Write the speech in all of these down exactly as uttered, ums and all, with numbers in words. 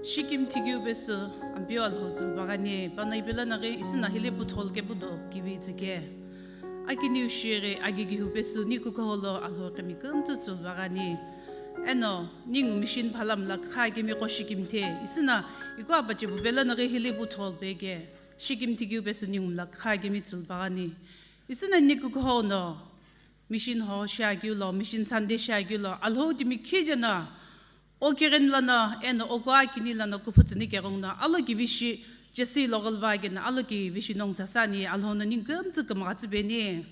Shikimthi keu pesü Ampeu Alhou tsülü pagani, pano ipela naghi isina hile puthol kepu do kivi tsike. Akiniu shiri agighiu pesü ni kukuholo Alhou kemi kümtsü tsülü pagani. Eno, ningu mission phalamla kha kemi qo shikimthe, isina ikuapache pupela naghi hile puthol peke. Shikimthi keu pesü ningu mla kha kemi tsülü pagani. Isina ni kukuhono, mission ho shiakeu lo, mission Sunday shiakeu lo, Alhou timi khijena, okighen lana, eno okua kini lana kuphutsüni kegongna, alo kivishi, Jesse lo ghalva kena, alo kivishi nong sasani, Alhou no ningu kümtsü kümgha tsübeni.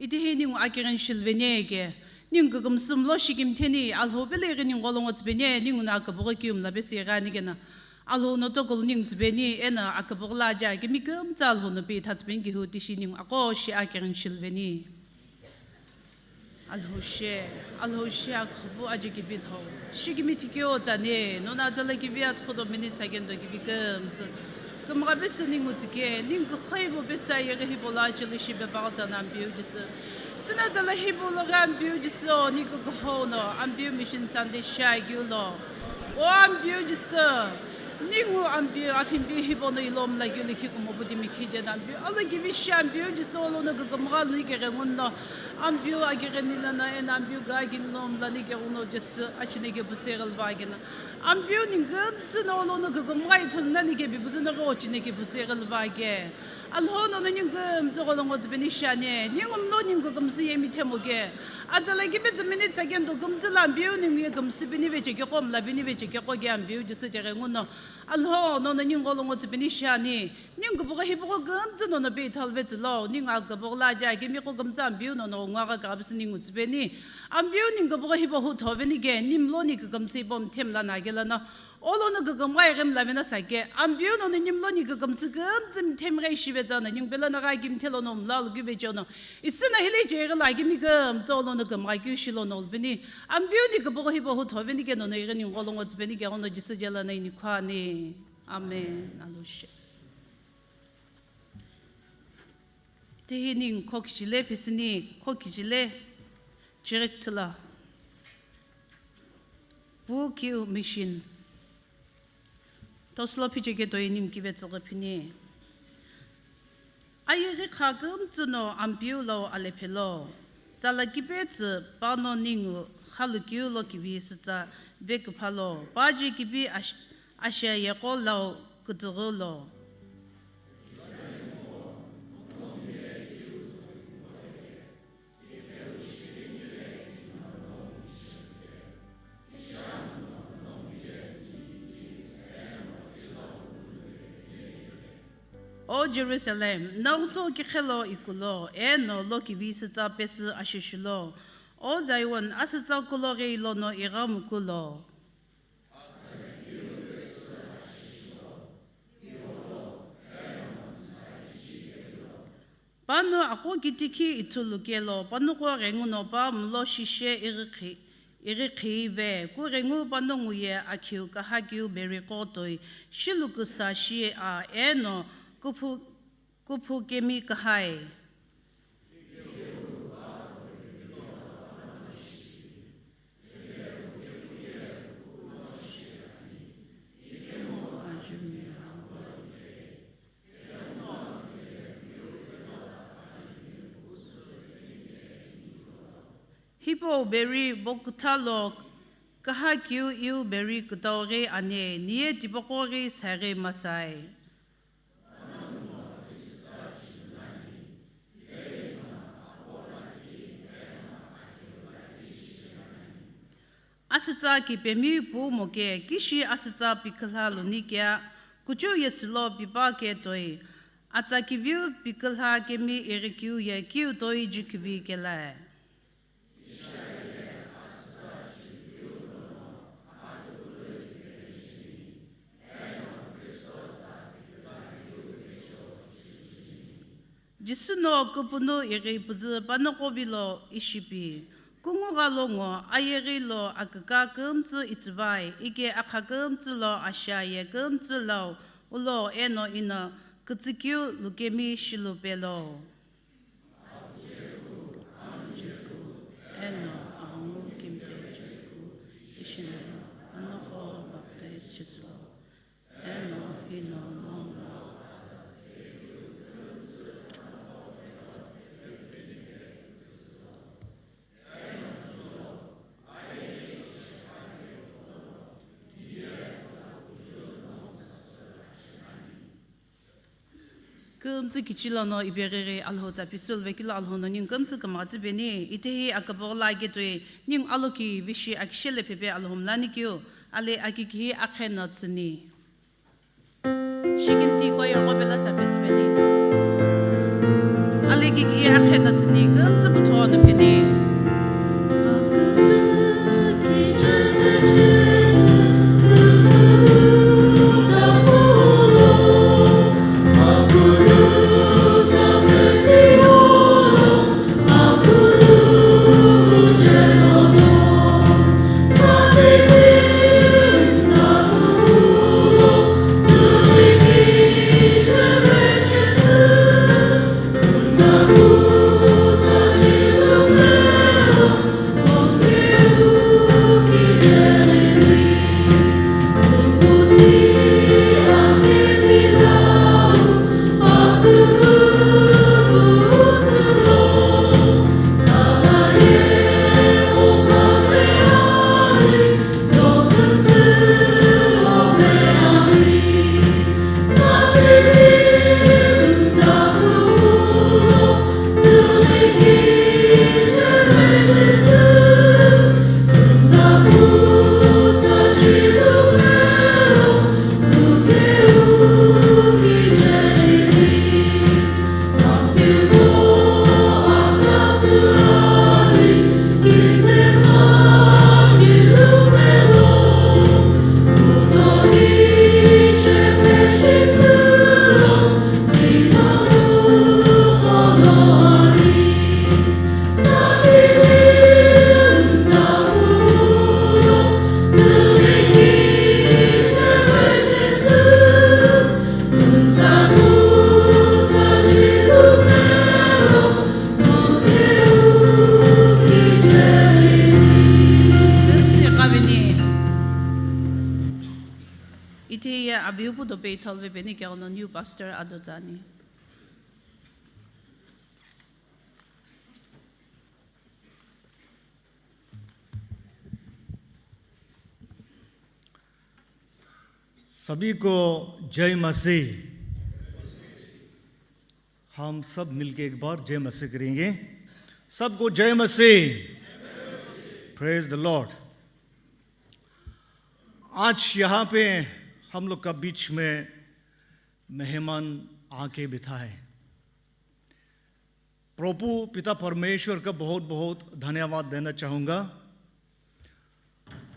Itihi ningu akighen shilveni ke, ningu kükümsü mlo shikimtheni, Alhou pele ighi ningu gholongo tsübeni, ningu na akübüghi kiu mla pesü ighani kena, Alhou no tokulu ningu tsübeni, eno akübüghi la aja kemi kümtsü Alhou no pi thatsübeni kihu tishi ningu aqo shi akighen shilveni. Alhou she, Alhou she akhupu aja kipi thou. Shikimthi keu tsani, nona atsala kivi athudo minute second do kivi kümtsü. Kümgha pesü ningu tsike, ningu khaibo pesü ayeghi hibo lo achili shipe pagho tsana Ampeu Jisü. Sina tsala hibo lo ghi Ampeu Jisü, o ningu kukuhono, Ampeu mission Sunday shiakeu lo. O Ampeu Jisü, ningu Ampeu aphimbi hibo no ilo mla keu likhi kumo butimi khijena Ampeu. Alo kivishi Ampeu Jisü olo no kükümgha luni keghenguno. Ampeu akigheni lana eno Ampeu gagini lo mlani keghuno Jisü achine kepu seghelva kena. Ampeu ningu kümtsü no olo no kükümgha ithulu nani kepi püzü no ghi ochine kepu seghelva ke. Alhou nono ningu kümtsü gholongo tsübeni shiani, ningu mlo ningu kümsü yemi themo ke. Atsala kipi tsü minute second do kümtsü la Ampeu ningu ye kümsü bini veche keqo mla bini veche keqo ke Ampeu Jisü keghenguno. Alhou nono ningu gholongo tsübeni shiani. Ningu bughi hipughi kümtsü nono pe ithalve tsülo, ningu akübüghi la aja kemi qo kümtsü Ampeu nono ngwa gha kaghi pesü ningu tsübeni. Ampeu ningu bughi hipo hu thoveni ke, nimlo ni kükümsü hipo mthem lana agelana. Olo no kükümgha ighi mla vena sake, Ampeu nono nimlo ni kükümsü kümtsü mthem ghi shive tsana, ningu pela naghi kimthe lono mla lukive chono. Isina hile che ighi la kemi kümtsü olo no kümgha keu shilono ulveni. Ampeu ningu bughi hipo hu thoveni ke nono ighi ningu gholongo tsübeni ke, ono Jisü jela na ini khwani. Amen. Alhou she. Tihi ningu khokijile pisini, khokijile chirikthila. Pu kiu mission. Toslo phicheke toi ningu kive tsüghi phini. Ayeghi kha kümtsü no Ampeu lo alephelo. Tsala kipe tsü pano ningu khalu keu lo kivi sütsa veküphalo. Paje kipi ash-, Ashia yeqo lau kütüghü lo. O Jerusalem, no tho kiqhelo ikulo, eno lo kivi sütsa pesü ashishulo. O Zion, asütsa kulo ghi lono ighamu kulo. Pano aqo kitikhi ithulu kelo, panoqo ghenguno pa mlo shishe irikhi-, irikhive, ku ghengu panongu ye akhiu kahakeu beri qo toi, shilu küsa shi a, eno kuphu-, kuphu kemi kahai. Hipau beri bokutha lo kahakeu iu beri kütau ghi ani, niye tipaqo ghi saghi masai. Asütsa kipemi pu moke, kishi asütsa piküla luni kea, kuchou yesülo pipa ke toi, atsa kiviu piküla kemi irikeu ye kiu toi jukivi kelae. Jisü no kupunu ighi püzü panoqo vilo ishipi, kungu gha lo ngo ayeghi lo aküka kümtsü itsüvai, ike akha kümtsü lo ashia ye kümtsü lau ulo eno ino kütsükeu lukemi shilu pelo. Eno aghengu kimthe chekeu, ishi no panoqo baptize chetsülo. Kümtsü kichilo no ibegheghi Alhou tsa pisülu vekilo Alhou no ningu kümtsü kümgha tsüpeni, itehi aküboghi lo aketoi ningu aloki vishi akishele phepe Alhou mlani keu, ale akikihi akhe no tsüni. Shikimthi choir qo pelo sa petsüpeni. Ale kikihi akhe no tsüni, kümtsü putho no pheni. Itehi ye abiu pu dope ithulu vepeni keghono new pastor ado tsüani. सभी को जय मसीह। हम सब मिलके एक बार जय मसीह करेंगे। सबको जय मसीह। Praise the Lord। आज यहाँ पे हम लोग का बीच में मेहमान आके बैठा है। प्रभु पिता परमेश्वर का बहुत बहुत धन्यवाद देना चाहूँगा।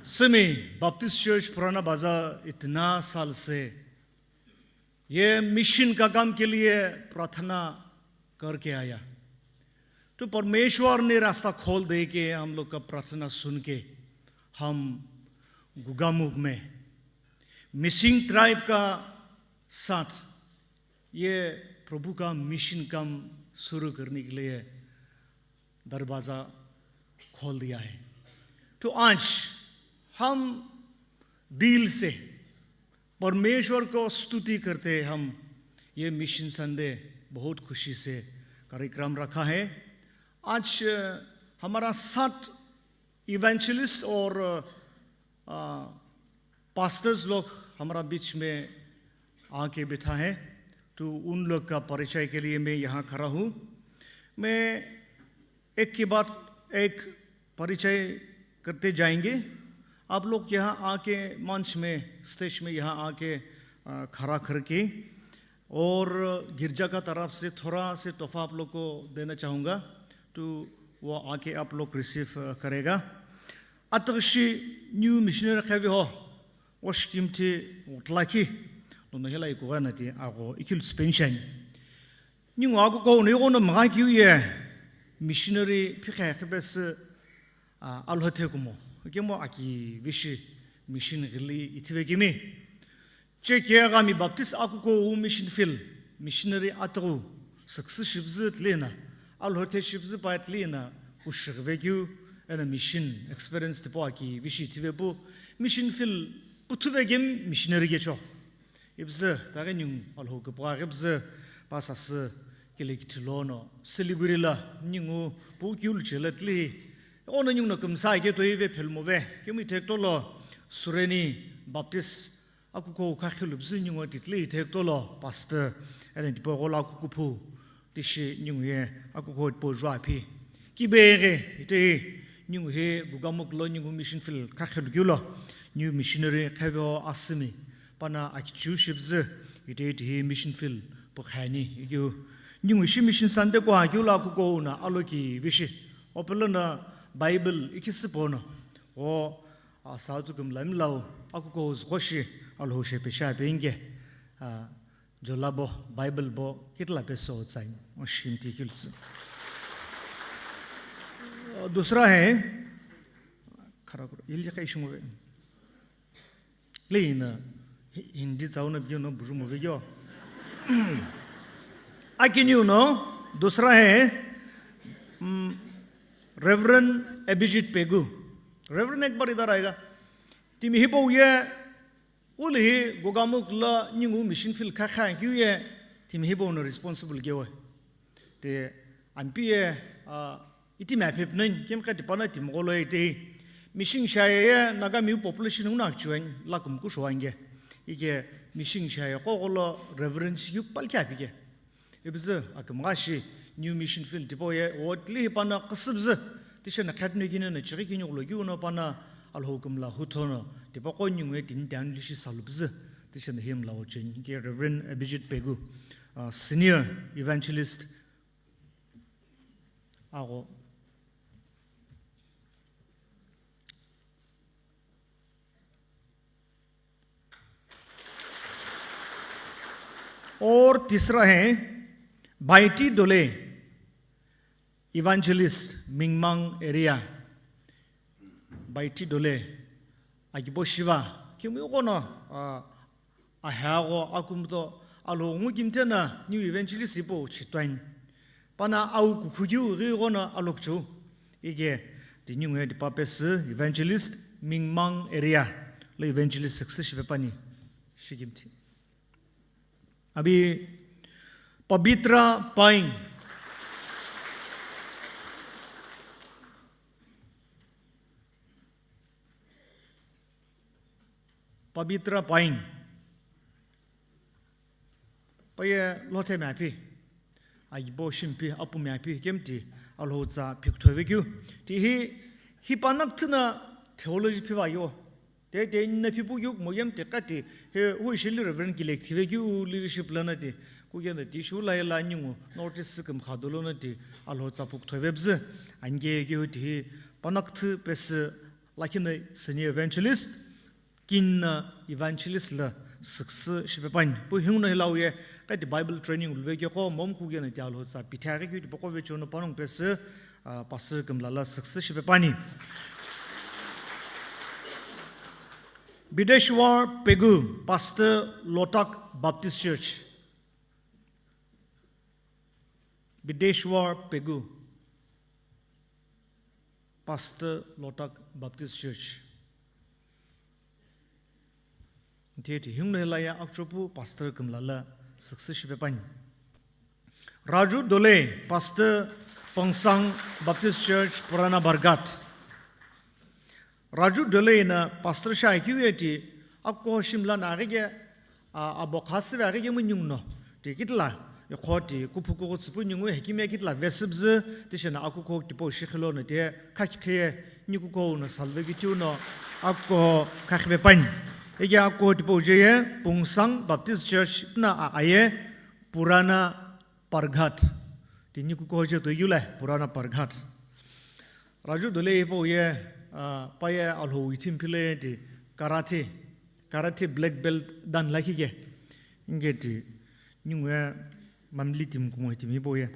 सिमी बपटिस्ट चर्च पुराना बाजार इतना साल से ये मिशन का काम के लिए प्रार्थना करके आया, तो परमेश्वर ने रास्ता खोल दे के हम लोग का प्रार्थना सुन के हम गुगामुख में मिसिंग ट्राइब का साथ ये प्रभु का मिशन काम शुरू करने के लिए दरवाज़ा खोल दिया है। तो आज हम दिल से परमेश्वर को स्तुति करते हैं, हम ये मिशन संडे बहुत खुशी से कार्यक्रम रखा है। आज, अ, हमारा साथ इवेंजलिस्ट और, अ, पास्टर्स लोग हमारा बीच में आके बैठा है, तो उन लोग का परिचय के लिए मैं यहाँ खड़ा हूँ। मैं एक के बाद एक परिचय करते जाएंगे। आप लोग यहाँ आके मंच में, स्टेज में यहाँ आके, अ, खड़ा करके और गिरजा का तरफ से थोड़ा से तोहफा आप लोग को देना चाहूँगा, तो वो आके आप लोग रिसीव, अ, करेगा। Atüghshi new missionary qhevi ho, wo Shikimthi wo Tlakhi, lono hila ikugha nati agho ikhilu suspension. Ningu akuko no ighono mgha kiu ye missionary phikhe khipesü, a, Alhou the kumo. Kemu aki vishi mission ghili ithivekimi. Chekiagami Baptist akuko wu mission field, missionary atughu success shipüzü tlina, Alhou the shipüzü pa tlina, kushighive keu, eno mission experience tipau aki vishi thive pu, mission field puthuve kemu missionary kecho. Ipüzü, taghi ningu Alhou küpügha ghipüzü, pa sasü kile kithi lono, Siliguri la, ningu pu kiu luchela tli, ono ningu no kümsa ike toive phelumove, kemu ithekutolo, Sureni Baptist, akuko khakhilu püzü ningu titli ithekutolo, Pastor Eno tipau gholo akukuphu tishi ningu ye akukho tipau juaphi. Kibeghi ite ningu hi Gugamukhu lo ningu mission field khakhelu keu lo, new missionary Khevo Asümi pana akichiu shipüzü ite tihi mission field pukhani ikeu. Ningu ishi Mission Sunday kuha keu lo akuko na aloki vishi. Opelo na Bible ikhisü pono. O, a, sa tsükümla mlau akuko zükoshi Alhou shepe shape inge. A, Jolabo, Bible bo, kitla peso tsai, o shimti kiltsi. Dusra hai, khara kuro, ili kai shungu ve. Leina, hi-, Hindi tsau na biyo no buju mo ve yo. Akiniu no, dusra hai, mm, Reverend Abhijit Pegu. Reverend ek bar idhar aega. Timi hipau ye, Uli hi Gugamukhu lo ningu mission field khakha keu ye timi hipau no responsible keu. Te ampi ye, a, itimi aphi pnai, kemkha tipana timi gholo ye te. Mission shaye ye Nagami population unu akchuan lakum kusho ange. Ike mission shaye qo gholo reverence yuk palkhi aphi ke. Ipüzü akümgha shi new mission field tipau ye ward li hipana qhüsüpüzü tishena khatno kino na chighi kini ghulo kiu no pana Alhou kümla huthono tipaqo ningu ye tini tani lishi salupüzü tishena himla ochen ke Reverend Abhijit Pegu, uh, senior evangelist ago. और तीसरा है भाईटी डोले, evangelist, मिंगमांग एरिया। भाईटी डोले, agibo shiva, kimu kono, a, ahago akumto, alo ngu kimtena new evangelist ipo chitwain. Pana au kukhugiu ghi ghona alokchu. Ige, the new head papes evangelist Mingmang area lo evangelist success shipepani. Shigimti. Abi Pabitra Paing. Pabitra Paing. Paye lothe maphi. Agibo shimpi apu maphi kemti alhotsa phikthove kyu. Ti hi, hi panak thina theology phiva yo. Te, te na phipu yuk mo yem te kati, he, hu shili Reverend Kilek thive kyu leadership lana ti. Ku yena ti shu la la ningu, notice küm khadolo na ti, alhotsa phukthove bzü. Ange kyu ti hi, panak thi pes lakina senior evangelist, kinna evangelist la success shipepani. Pu hingno hilau ye, kati Bible training ulve ke ko, mom ku yena ti alhotsa pithare kyu ti poko ve chono panong pes, ah, pastor kümla la success shipepani. Bideshwar Pegu, Pastor Lotak Baptist Church. Bideshwar Pegu, Pastor Lotak Baptist Church. Theti himle la ya akchopu Pastor kümla la success shipepani. Raju Dole, Pastor Pongsang Baptist Church, Purana Barghat. Raju Dole na pastor shai kyu ye ti, akko shimla na aghi ke, a, abo khasi ve aghi ke mu nyung no. Ti kitla, ikho ti kuphu kuku tsipu nyungu hekime kitla vesibzi, ti shena akukho tipo shikhilo no ti, khakhe, nyukukho no salve kitiu no, akko khakhibe pani. Ege akko tipo je ye, Pongsang Baptist Church na a aye, Purana Parghat. Ti nyukukho je to yule, Purana Parghat. Raju Dole ipo ye, ah, paye alhou ichim phile ti karate, karate black belt dan lakhi ke. Inge ti nyungwe mamli tim kumo tim ipo ye.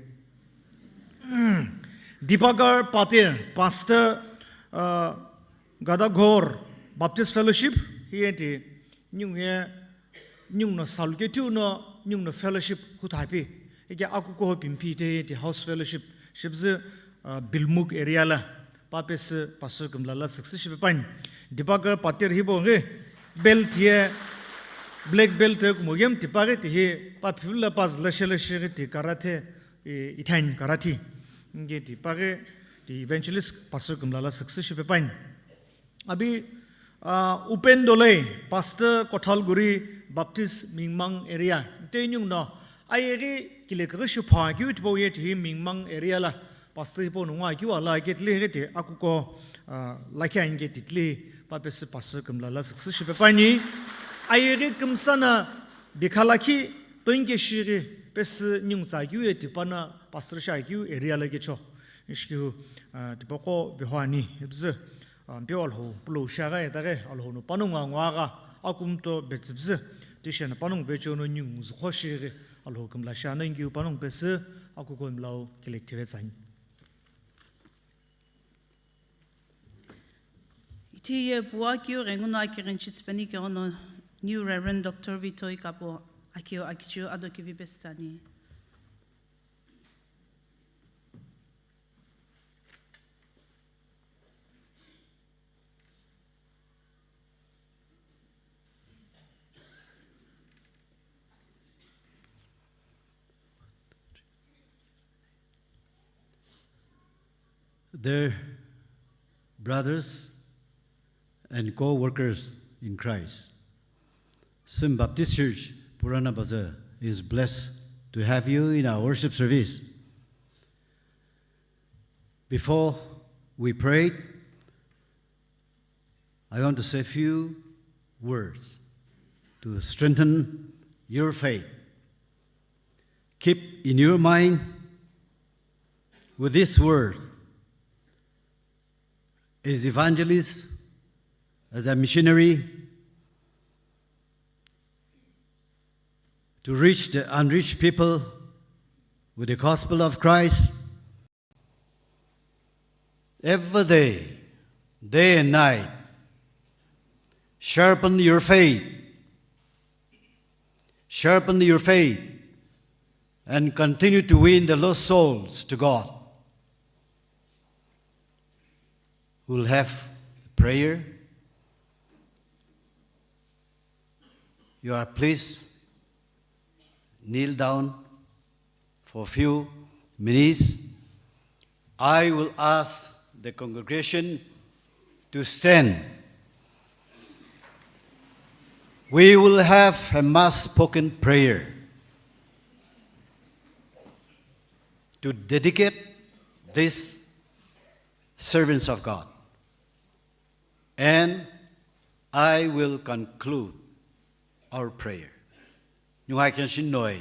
Dipakar Patil, Pastor, ah, Gadaghor Baptist Fellowship, hiye ti nyungwe nyungno salu ke tiu no nyungno fellowship khuthapi. Ege akuko ho pimpi te ti house fellowship shibzi, ah, Bilmuk area la. Papes pastor kümla la success shipepani. Dipakar Patil hibo nge belt ye black belt ye kumo yem ti pare ti hi pa phivla pas la shele shiri ti karate, e, ithain karate. Nge ti pare ti evangelist pastor kümla la success shipepani. Abi, ah, Upen Dole, Pastor Kothalguri Baptist Mingmang area. Te nyungno Ayeghi kilekighi shiphuakeu tipau ye tihi Mingmang area la pastor hipau no ngoakeu ala ke tile ghi ti akuko, ah, lakhi ani ke titile papesü pastor kümla la success shipe pani. Ayeghi kümsa na bikha lakhi toinke shighi pesü ningu tsakeu ye tipana pastor shiakeu area la ke cho. Ishikeu, ah, tipaqo viho ani, hipzü, ah, mpeu Alhou pulo shiaghi itaghi Alhou no panongu anguagha akumto betsüpzü, tishena panongu vecho no ningu zukho shighi Alhou kümla shiana ingiu panongu pesü akuko mlau kilekithive tsani. Ithi ye puakeu ghenguno akirinchi tsipeni keghono New Reverend Doctor Vitoi Kapo akeu akichiu ado kivi pesü tsani. Dear brothers and co-workers in Christ, Sim Baptist Church, Purana Bazar, is blessed to have you in our worship service. Before we pray, I want to say a few words to strengthen your faith. Keep in your mind with this word, as evangelist, as a missionary, to reach the unreached people with the gospel of Christ. Every day, day and night, sharpen your faith. Sharpen your faith and continue to win the lost souls to God. We'll have prayer. You are please kneel down for a few minutes. I will ask the congregation to stand. We will have a mass spoken prayer to dedicate these servants of God. And I will conclude our prayer. Nungai kenshin noi.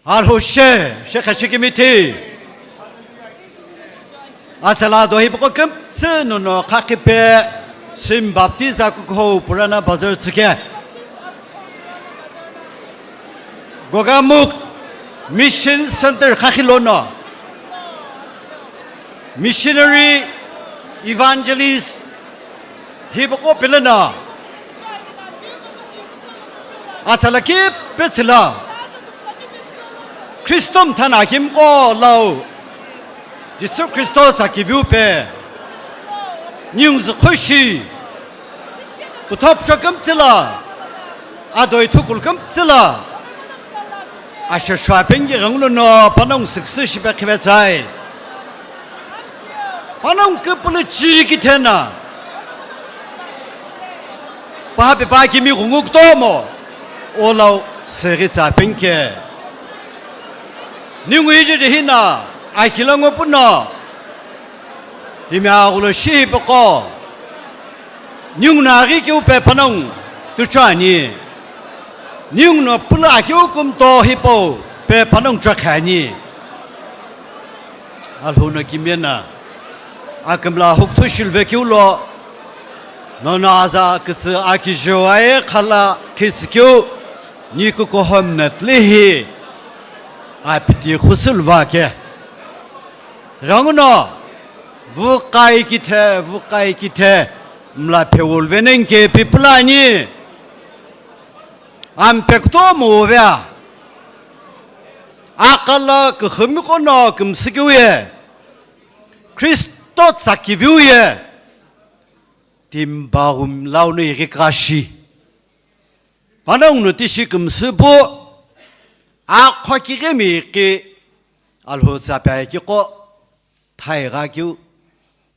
Alhou she, she kashikimithi. Asala dohi poko kümtsü nono khakipe Sim Baptist akuko Purana Bazar tsike. Gogamukh Mission Center khakhilono. Missionary, evangelist, hipaqo pelena. Atsala kipetsüla. Khristo mthana kimqo lau. Jisü Khristo tsa kiviu pe. Ningzü khoshi. Puthop chokümtsüla. Adoi thukul kümtsüla. Asha shwa pengi ganglo no panong siksi shipe khive tsai. Panong kipulu chi kithena. Pahape pa kimi gungu kutomo. Olau seri tsa penke. Ningu iji dihina. Akila ngo puno. Timi aghulo shi hipaqo. Ningu no aghi keu pe panong tuchani. Ningu no pulu akeu kumto hipau pe panong chakhani. Alhou no kimena. Akümla hukuthu shilve keu lo. Nono aza kütsü akijiwaye khala khitsü keu. Niku kohom natlihi. Apiti khusul vake. Ranguno, vukai kithe, vukai kithe, mla phewul venengke pipulani. Ampekto muvea. Akala kuhumikono kumsikiuye. Khristo tsakiviuye. Timba umlauno irikashi. Panongu no tishi kümsüpu, akho kighimi ki Alhou tsa pe kiko, thai gha keu,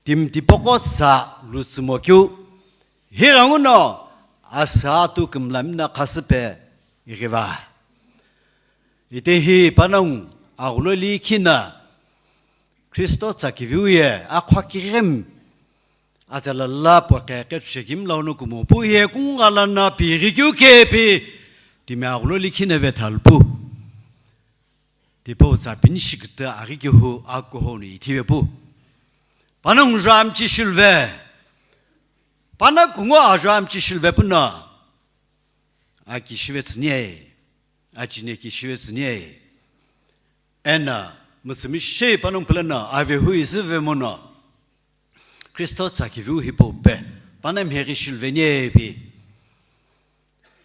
timtipoko tsa lutsümo keu, hi ghanguno, asa tu kümlamina khasüpe ighiva. Itehi panongu aghulo likhi na Kristo tsa kiviu ye akhua kighim atsala lapo qeqe tushekimla ono kumopu ye kungala na pighi keu kepi timi aghulo likhi na vethalu pu. Tipau tsa pini shikita aghi kehu akuho no ithive pu. Panongu juamchi shilve. Pana kungu ajuamchi shilve puno. Aki shive tsünie. Achine ki shive tsünie. Ena, mütsümi shi panongu pulana, ave hui züve mono. Kristo tsa kiviu hipau pe, pana mheghi shilvenie pi.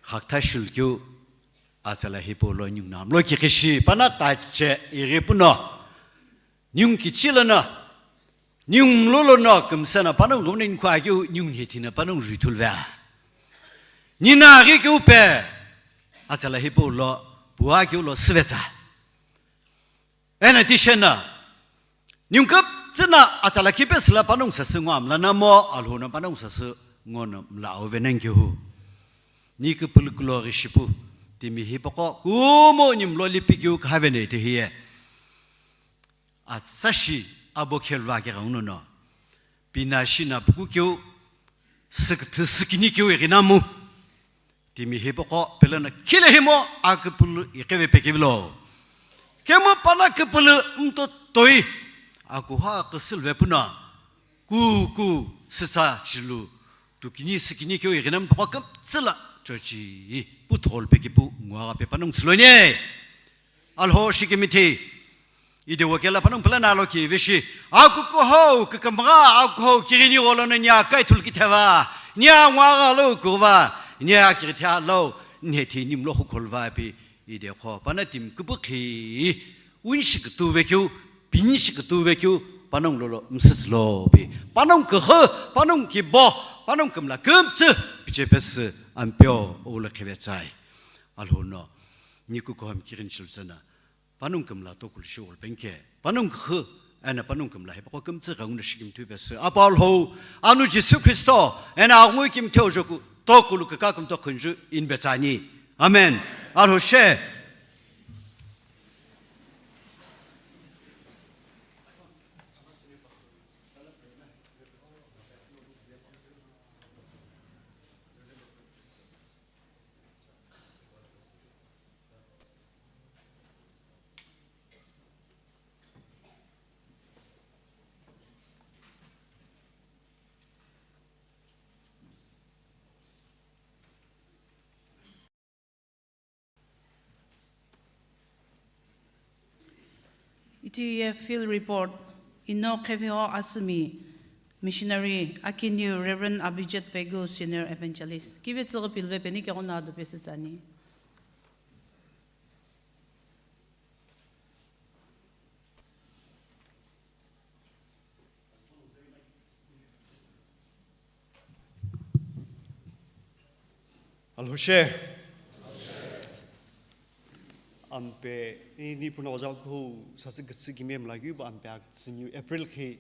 Khakta shilkeu, atsala hipau lo nyung namlo kikishi, pana tache ighi puno. Nyung kichi lana, nyung mlo lono, kümsana panongu gumna inkhu akeu, nyung nhethina panongu juithulvea. Nina aghi keu pe, atsala hipau lo, pua keu lo süvetsa. Ena tishena, nyungküp tsüna atsala kipesüla panongu sasü ngo amla namo, alhuna panongu sasü ngo no mla auve nangkehu. Ni küpülü kulo ghi shipu, timi hipaqo, kumo nyimlo lipi keu khave ne tehiye. Atsa shi abo khelva ke gauno no. Pina shi na puku keu, sükthü sükini keu ighi namu. Timi hipaqo pelena khile himo aküpülü iqeve pekevilo. Kemu pana küpülü mto toi akuha khisülve puna ku ku sütsa chilu tukini sükini keu ighinam paqo kümtsüla chochi pu thol pekipu nguagha pe panongu tsüloni. Alho shikimithi. Ide wokela panongu pulana alo ki vishi. Akukuhou, kükümgha, akuhou, kighini gholo no nia kaithul kitheva. Nia nguagha lo kuva. Nia kighithia lo. Nhethi nimlo khukholva pi. Ide kho. Pana tim kupukhi. Unshi kutu vekeu. Pinshi kutu vekeu. Panongu lolo msitslo pi. Panongu kuhu. Panongu kibo. Panongu kumla kumtsu. Piche pesi. Ampeo. Ula khevetsai. Alho no. Niku koham kirin shilsana. Panongu kümla tokulu shi ghulu penke. Panongu khu, ena panongu kümla hipaqo kümtsü ghangu na shikimthu pesü. Apa Alhou, anu Jisü Kristo, ena aghu kimthe ojoku, tokulu kaka kümthu khunju inbetsani. Amen. Alhou she. Iti ye field report, ino qheveo asümi, missionary, akiniu Reverend Abhijit Pegu, Senior Evangelist. Kive tsüghi pilve peni keghono adu pesütsani. Alhou she. Ampe, ni, ni puna oja khu sasü kütsü kimi mla keu ba ampe aktsü niu April khi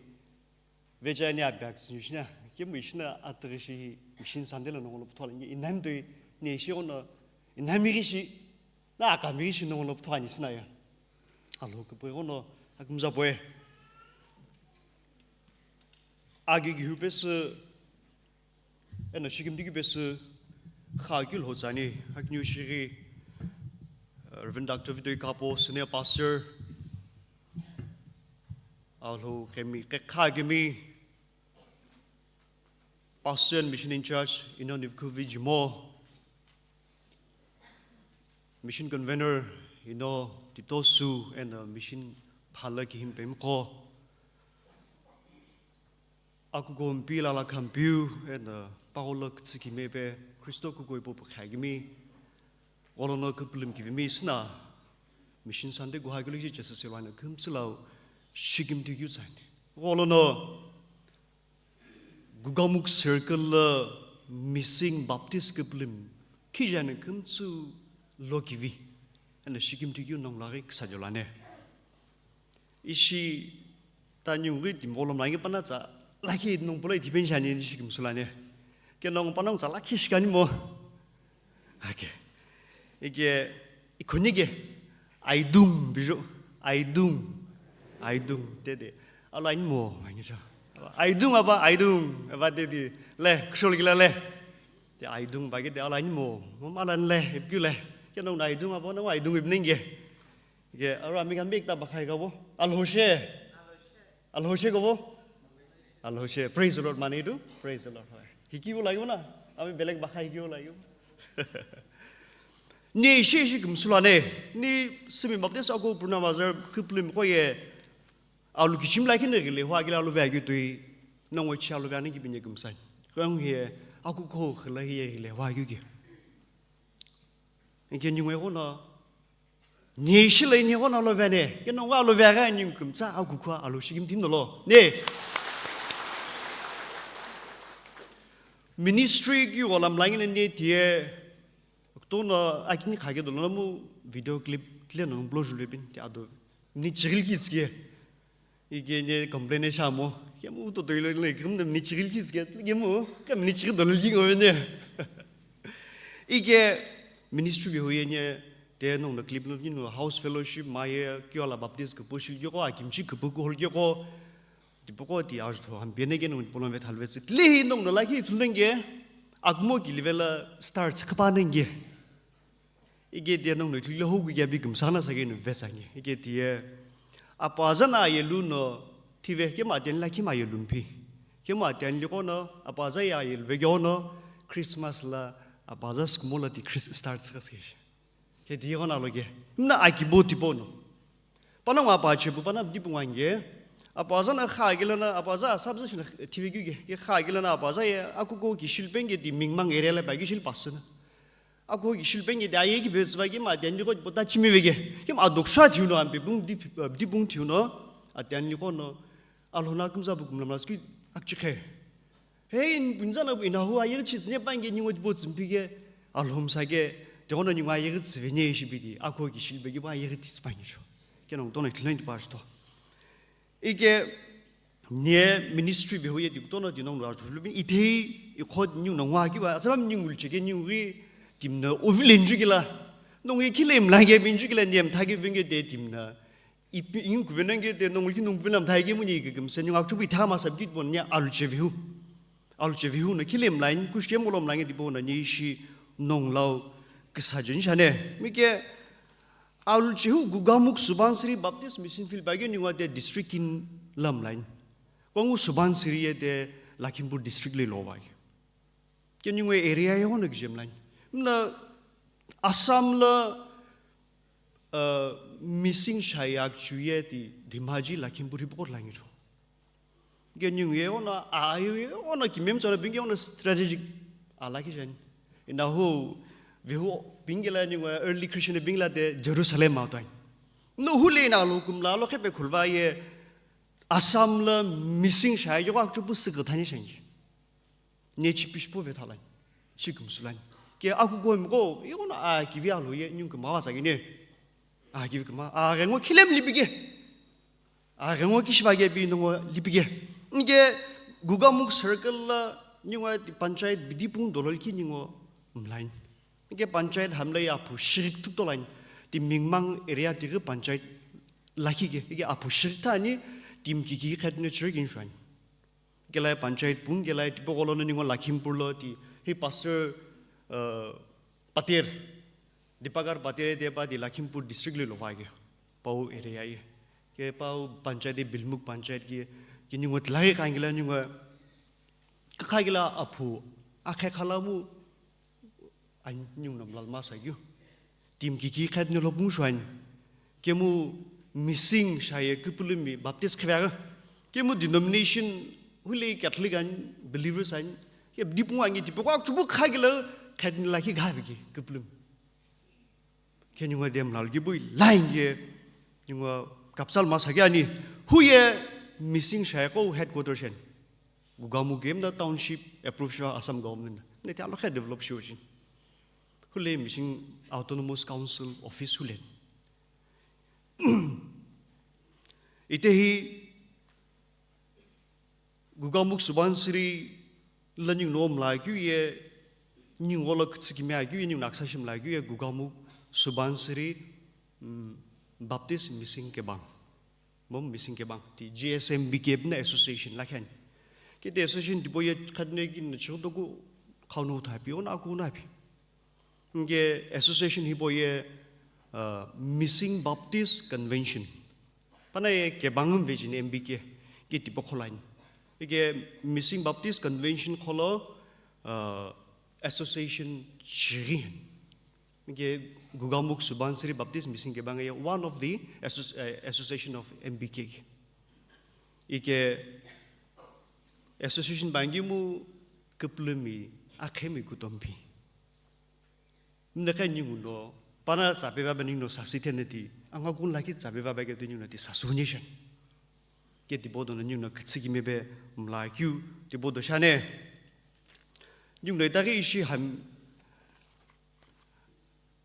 veja ni ampe aktsü niu shina, kemu shina atri shi mission Sunday la nongolo puthola ni inam doi ni shi ono inam ri shi Na akamighi shi nongolo putho ani sinaye. Alhou kupui ghono akümza poe. Agi gihu pesü, eno shikimdi keu pesü, kha keu lho tsani, akiniu shighi, Reverend Doctor Vidoi Kapo, Senior Pastor, Alhou kemi, kekha kemi, Pastor and Mission in Charge, Ino Nivkhu Vijimo, Mission Convener, Ino Titosu, and, uh, Mission Phala Kihim Pemko, Akuko Mpi Lala Khampiu, and, uh, Paolo Kitsiki Mepe, Kristo Kuko Ipo Pukha Gimi, Olono Kupulum Kivimi Sina, Mission Sunday Guha Guliki Jesus Silvana Kumsilau, Shigim Tigyu Sani. Olono, Gugamuk Circle la missing Baptist kiplim, kijane kumtsu lo kivi, ena shikimti kyu nong laghi kisa jolane. Ishi ta nyungwi timbo lom langi pana tsa, laki nong pulai tipen shani ni shikim sulane. Ke nong panong tsa laki shikani mo. Ake. Ike, ikhonike, Aidung, biju. Aidung. Aidung, tete. Alo animo, mangicha. Aidung apa, aidung. Apa tete. Le, kushol gila le. Te aidung bagi te alo animo. Mom alan le, ipkyu le. Keno na aidung apa, na aidung ipnenge. Ke, aro ami kan bek ta bakhai kabo. Alhoshe. Alhoshe kobo? Alhoshe. Praise the Lord, mani tu. Praise the Lord. Hoi. Hikibo lagibo na? Ami belek bakha hikibo lagibo. Ni ishi ishi kumsula ne. Ni simi Baptist ako Purna Bazar kuplim ko ye. Alu kichim la kine gile, hua gile alu vya gitui. Nongo chi alu vya ni kibinye kumsai. Kong ye, aku ko khila ye gile, hua gige. Inke nyungwe ko na. Ni ishi la ni ko na lo vya ne. Ke nongo alu vya ga ni kumtsa, aku ko alu shigim tin lo. Ne. Ministry ki wala mlangi ne tie. Oktono akini khage dolo mu video clip tle no blow jule bin ti ado. Ni chigil ki tske. Ike ne complain sha mo. Ke mu to toilo le kum ni chigil ki tske. Ke mu kam ni chigil dolo li ngo ne. Ike ministry bi huye ne te no no clip no ni no house fellowship ma ye ki wala Baptist ko poshil ko akimchi ko ko hol ko. Tipaqo ti ajutho, hambi neke nung tipolo vethalvetsü. Tile hi nung no lakhi ithulnenge, akmo ki livela star tsükhapa nenge. Ike dia nung no ithulu hogu ya bi kumsana sage no vetsange. Ike dia, apaza na ayelu no, thive, kema atian lakhi ma ayelu mphi. Kema atian liko no, apaza ya ayelu vegyo no, Christmas la, apaza skumo la ti Chris-, star tsükhasage. Ke di gona lo ke. Mna aki bo tipo no. Pana ngwa pa chepu, pana di pungwa nge. Apaza na kha gila na, apaza asap za shina T V ke. Ke kha gila na, apaza ye, aku ko ki shilpenge di mingmang area la pa ki shil pasna. Aku ki shilpenge di aye ki bezwa ki ma di andi ko pota chimi vege. Ke ma dok sha thiu no ampe bung di, di bung thiu no. Ati ani ko no. Alhona kumza bu kumlam la ski akchikhe. Hey, in bunza na bu ina hu ayir chi sine pange ningo bo tsumpi ke, alhom sa ke, te ono ningo ayir tsivene ishi bidi, ako ki shilbe ki ba ayir tis pange sho. Ke nong tono tlen pa sto. Ike, ne ministry be hoye dik tono di nong ra julu bin, ite i khod nyu nong wa ki ba, atsam nyu ngul cheke nyu ri, tim na ovilen ju kila. Nong e kile mla ge bin ju kila, nem thage venge de tim na. Ipi, ing kuvenange de nongulki nung kuvenam thaike muni ke kemse nyung akchubu ithama sabkit bon nya aluchevihu. Aluchevihu na kilim line, kushkem molom line dibo na nishi nonglau kisajen shane. Mike aluchehu Gugamuk Subansiri Baptist Mission Field bage nyungwa de district in lam line. Kongu Subansiri ye de Lakhimpur district le lo bage. Ke nyungwe area ye ono kijem line. Mna Assam la, uh, missing shayak chuye ti Dhemaji Lakhimpur hi pokot langi chu. Ke nyungwe ono, a, ye ono kimem chora binge ono strategic ala ki jen. Ina hu, vehu binge la nyungwe early Christian binge la de Jerusalem ma toin. No hule na lo kum la lo khepe khulva ye Assam la missing shayak yo akchupu sikthani shangi. Ne chi pishpu ve thalani, chi kumsulani. Ke aku ko mi ko, i ko na a kivi alo ye, nyung kuma wa sa gine. A kivi kuma, a rengo khilem lipige. A rengo kishiva ge bi nongo lipige. Nge Gugamuk circle la, nyungwa di panchayat bidi pung dolol ki nyungo mlain. Nge panchayat hamla ya aphu shirik tuk dolani. Di mingmang area di panchayat lakhi ge, ge aphu shirik thani, di mkiki khat ne chirik inshwani. Gelai panchayat pung, gelai tipokolo no ningo Lakhimpur lo ti, hi pastor, uh, Patel, Dipakar Patel te pa di Lakhimpur district le lo va ge, pau area ye. Ke pau panchayat de Bilmuk panchayat ke, ke ningo tlai kangela ningo, kakha gela aphu, akhe khalamu, An nyung nom lal masa yu. Tim ki ki khat ne lo pung shuan. Kemu missing shaye kupulumi Baptist khvega. Kemu denomination hule Catholic an believers an. Ke dipung angi dipung ak chubu khagila khat ne laki gabi ki kupulum. Ke nyung dem lal ki bui line ye nyung kapsal masa ki ani. Huye missing shaye ko headquarter shen. Gugamu game na township approve shua Assam government na. Ne te alo khe develop shua jin. Hule mission autonomous council office hule. Ite hi Gugamuk Subansiri la nyung nom la kyu ye nyung wala kutsi kimya kyu ye nyung naksa shim la kyu ye Gugamuk Subansiri, mm, Baptist Mission Kebang. Bom Mission Kebang ti G S M B K na association lakhi ani. Kiti association tipau ye khadne ki na chhodoku khau no uthapi, ona aku napi. Nge association hipau ye, uh, Mission Baptist Convention. Pana ye Kebang mvejin M B K ki tipau kholain. Ike Mission Baptist Convention kholo, uh, association chiri. Ike Gugamuk Subansiri Baptist Mission Kebang ye one of the associ-, uh, association of M B K. Ike association bangi mu kuplumi akhemi kutompi. Mdekhe ninguno, pana tsape vaba ninguno sasi theneti, anga kun laki tsape vaba ke tu ninguno ti sasu nation. Ke tibodo no ninguno kitsiki mebe mla kyu, tibodo shane. Ninguno itari ishi ham,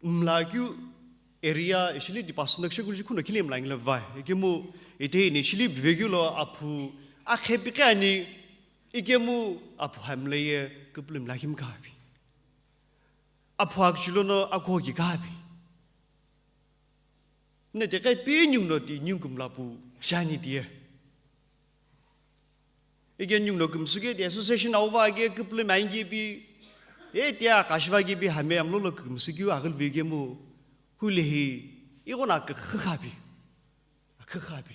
mla kyu area, ishili di pasu nakshakul shi kuno kile mla ngila vai. Ike mu, ite ini ishili bivegyu lo aphu, akhe pikani, ike mu aphu hamle ye, kuplum lakim kabi. Aphu akchilo no akho ki kabi. Ne te kai pi nyung no ti nyung kum lapu shani ti ye. Ike nyung no kum suke ti association au va ke kuple mangi pi. E tia kashiva ke pi hame amlo lo kum suke agil vi ke mu. Hule hi. Iko na ke khabi. Akhabi.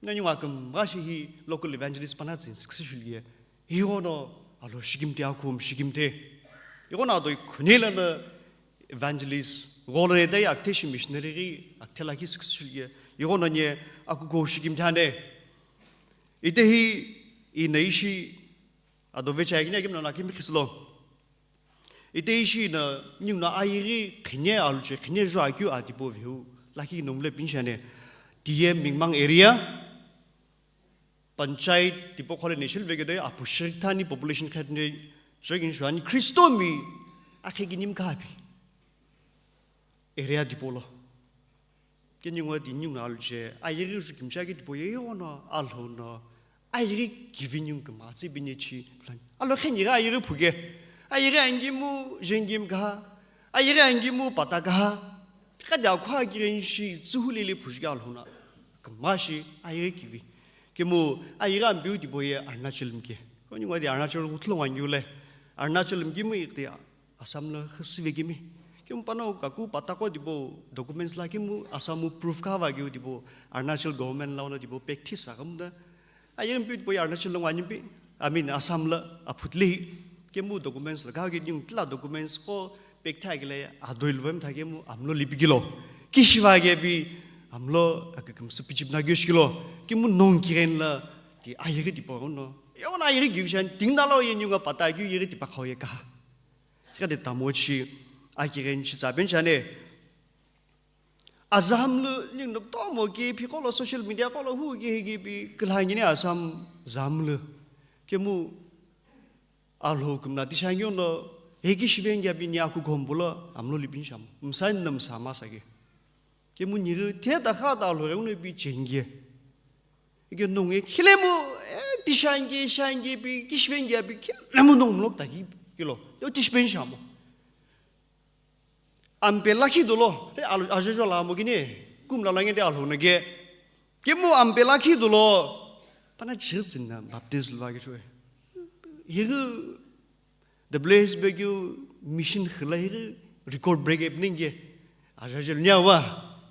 Nanyunga kümgha shi hi local evangelist pana tsüni successful ye. Igono alo shikimte akhum shikimte. Igono adoi khunela na evangelist. Golo ne dai akte shi missionary ghi akte laki successful ye. Igono nye aku go shikimte ane. Ite hi ina ishi ado vecha gine kim na kim khislo. Ite ishi na ningu na ayeghi khine aluche khine ju akeu atibo viu lakhi nomle pinshane. Tiye Mingmang area panchayat tipo khole nishil vegedoi apu shirikthani population khatne jogin shuani Kristo mi akhe ginim kapi. Area tipo lo. Ke ningu di ningu aluche, ayeghi ju kimcha ke tipo ye yono alhono, ayeghi giving yung kema tsi binye chi plan. Alo khe ni ayeghi phuge. Ayeghi angi mu jengim ga. Ayeghi angi mu pata ga. Ka da khwa giren shi tsuhulele phuji ga alhona. Kema shi ayeghi kivi. Ke mu ayeghi ambiu tipo ye Arunachal mke. Ko ningu di Arunachal utlo wangyule. Arunachal mki mu ikti Assam lo khisi vekimi. Kemu pano kaku patako tipo documents la kemu Assam mu proof ka va keu tipo Arunachal government la ono tipo practice sa kamu da. Ayem pi tipo Arunachal lo ngani pi. I mean Assam la aphutle. Kemu documents la ka ke yung tla documents ko pek tha ke le adoi lo vem tha kemu amlo lipi kilo. Kishiva ke pi amlo akakam su pichip na gyosh kilo. Kemu nong kiren la ti ayege tipo no. Yo na ayege gyushan ting na lo ye nyunga pata gyu yege tipa khau ye ka. Chikadi tamochi akigen shi tsaben chane. Azam lu ling nuk tomo ki phi kolo social media kolo hu ki hi ki pi kilhangini Assam zam lu. Kemu alho kumna tishangyo no heki shiven gya bi nya ku gombulo amlo lipin sham. Msain nam sama sage. Kemu nyiru te ta kha ta alho reu no bi chengye. Ike nonge khilemu, eh, tishange, shange pi, kishvenge pi, khilemu nong mlok taki kilo. Yo tishpen shamo. Ampe lakhi dolo, eh, ajo jo la mo gine, kum la lange de alho nage. Kemu ampe lakhi dolo, pana chirtsin na baptize lwa ke chue. Hiru The Blaze Begyu mission khila hiri record break happening ye. Aja jel nya wa.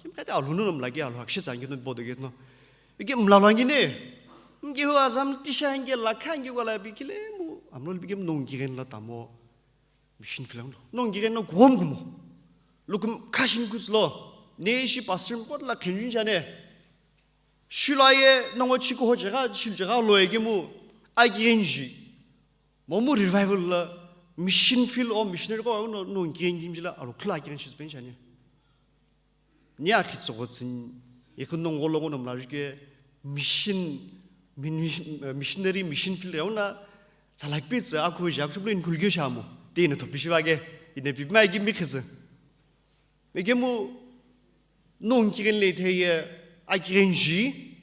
Kim kata alhunu nam lagi alhu akshi tsangi no bodo get no. Ike mlalangi ne. Ngi hu azam tisha ngi lakha ngi wala bi kile mu. Amlo bi kim nong giren la tamo. Mission filang no. Nong giren no gom gumo. Lukum kashin kus lo. Ne shi pastor pot la khenjun jane. Shulaye nongo chiko ho jaga shil jaga lo ege mu. Agiren ji. Momu revival la mission field o missionary ko no no ngiren gimji la alo khla kiren shi spen shani. Ni a khitso go tsin ikun nong golo go nom la ke mission min- missionary mission field ya una tsalak pe tsa aku jak chublo in kulge shamo. Te ne topi shiva ge ine bi mai gimbi khise. Egemu nong kigen le theye akigen ji,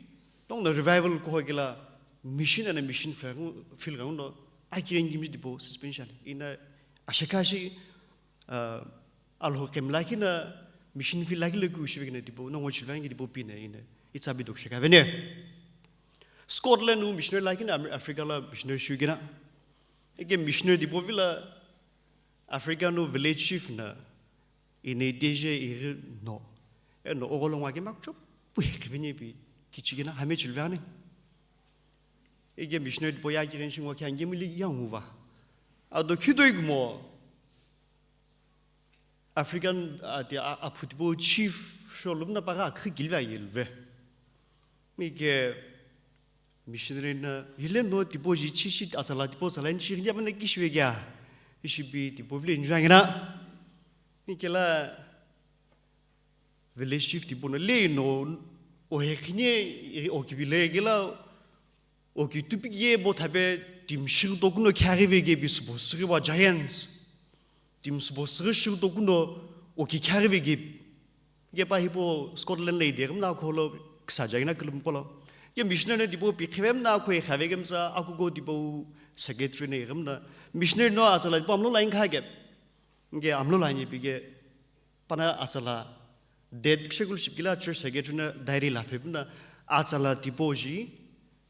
tong na revival ko hogila mission and mission field ga uno akigen gimji tipo suspension. Ina ashakashi, uh, alho kemla kina Mission field lakhi lo keu shive kena tipau, no ngo chilvang tipau pine ine. It's a bit of shikavene. Scotland u missionary lakhi na Amer-, Africa la missionary shiu kena. Ike missionary tipau vila Africa no village chief na ine deje iri no. Eno ogolongwa ke makchop. Pui kivini pi kichi kena hame chilvang. Ike missionary tipau ya kiren shingwa kya ngemili yanguva. Ado khidoi gmo. African, ah, ti, ah, aphu tipau chief sholum na paga akhi gilva yelve. Mike missionary na hile no tipau ji chi shi atsala tipau tsala ni shi ndia mana kishwe kya. Ishibi tipau vile enjoy na. Mike la village chief tipau na le no o he khine o kibile gila Oki tupiki ye bo thape timi shighi tokuno khyaghi veghi bi subo sighi wa giants. Timi subo sighi shighi tokuno oki khyaghi veghi. Ye pa hipau Scotland la ide ghamna kholo kisa jagina kulum kolo. Ye missionary ne tipau pi khivem na kho ye khave gemsa akuko tipau secretary ne ghamna. Missionary no atsala tipau amlo line kha ge. Nge amlo line pi ge. Pana atsala, date kishekulu shipikila church secretary na diary la phepuna atsala tipau ji,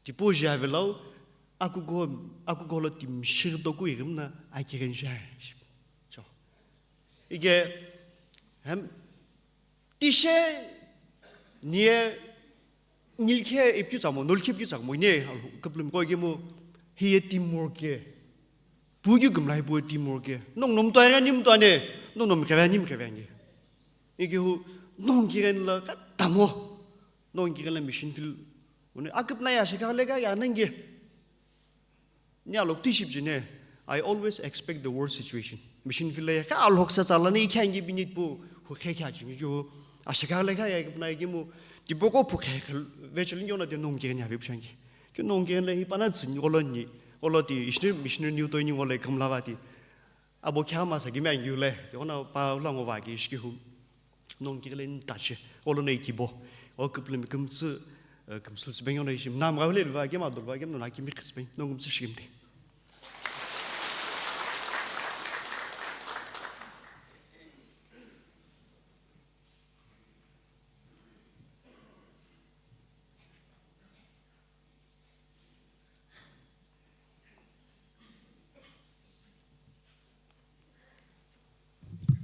tipau ji avelau, akuko, akuko lo timi shighi toku ighimna akighen jai. Cho. Ike, hem, tishe, nie, Nilkhe ipikyu tsamo, nulkhe ipikyu tsamo, ine, kuplum ko kemu, hiye teamwork ye. Pukyu kumlai pu teamwork ye. Nong nom to aya nim to ane, nong nom kaya nim kaya nge. Ike hu, nong kiren la katamo, nong kiren la mission field. Une, akupna ya shika le ka ya nange. Ni alok tiship jine, I always expect the worst situation. Mission field ya ka alok sa tsala ni kya ngi binit pu, hu khe kya jing ju, ashika le kha ya kipna ki mu, tipau ko pu khe khe, vechel ngi ona de nong kiren ya vip shangi. Ki nong kiren le hi pana tsin ngolo ni, ngolo ti, ishni missionary new to ni ngolo kam lava ti. Abo kya ma sa ki me ngi le, te ona pa la ngo va ki ishki hu. Nong kighile ni tache, olo nei kibo. O kuplumi kumtsu, eh, kumsul sibeng ono ishim. Nam gavle lva gem adol va gem nona kimi khsbeng. Nong kumtsu shimte.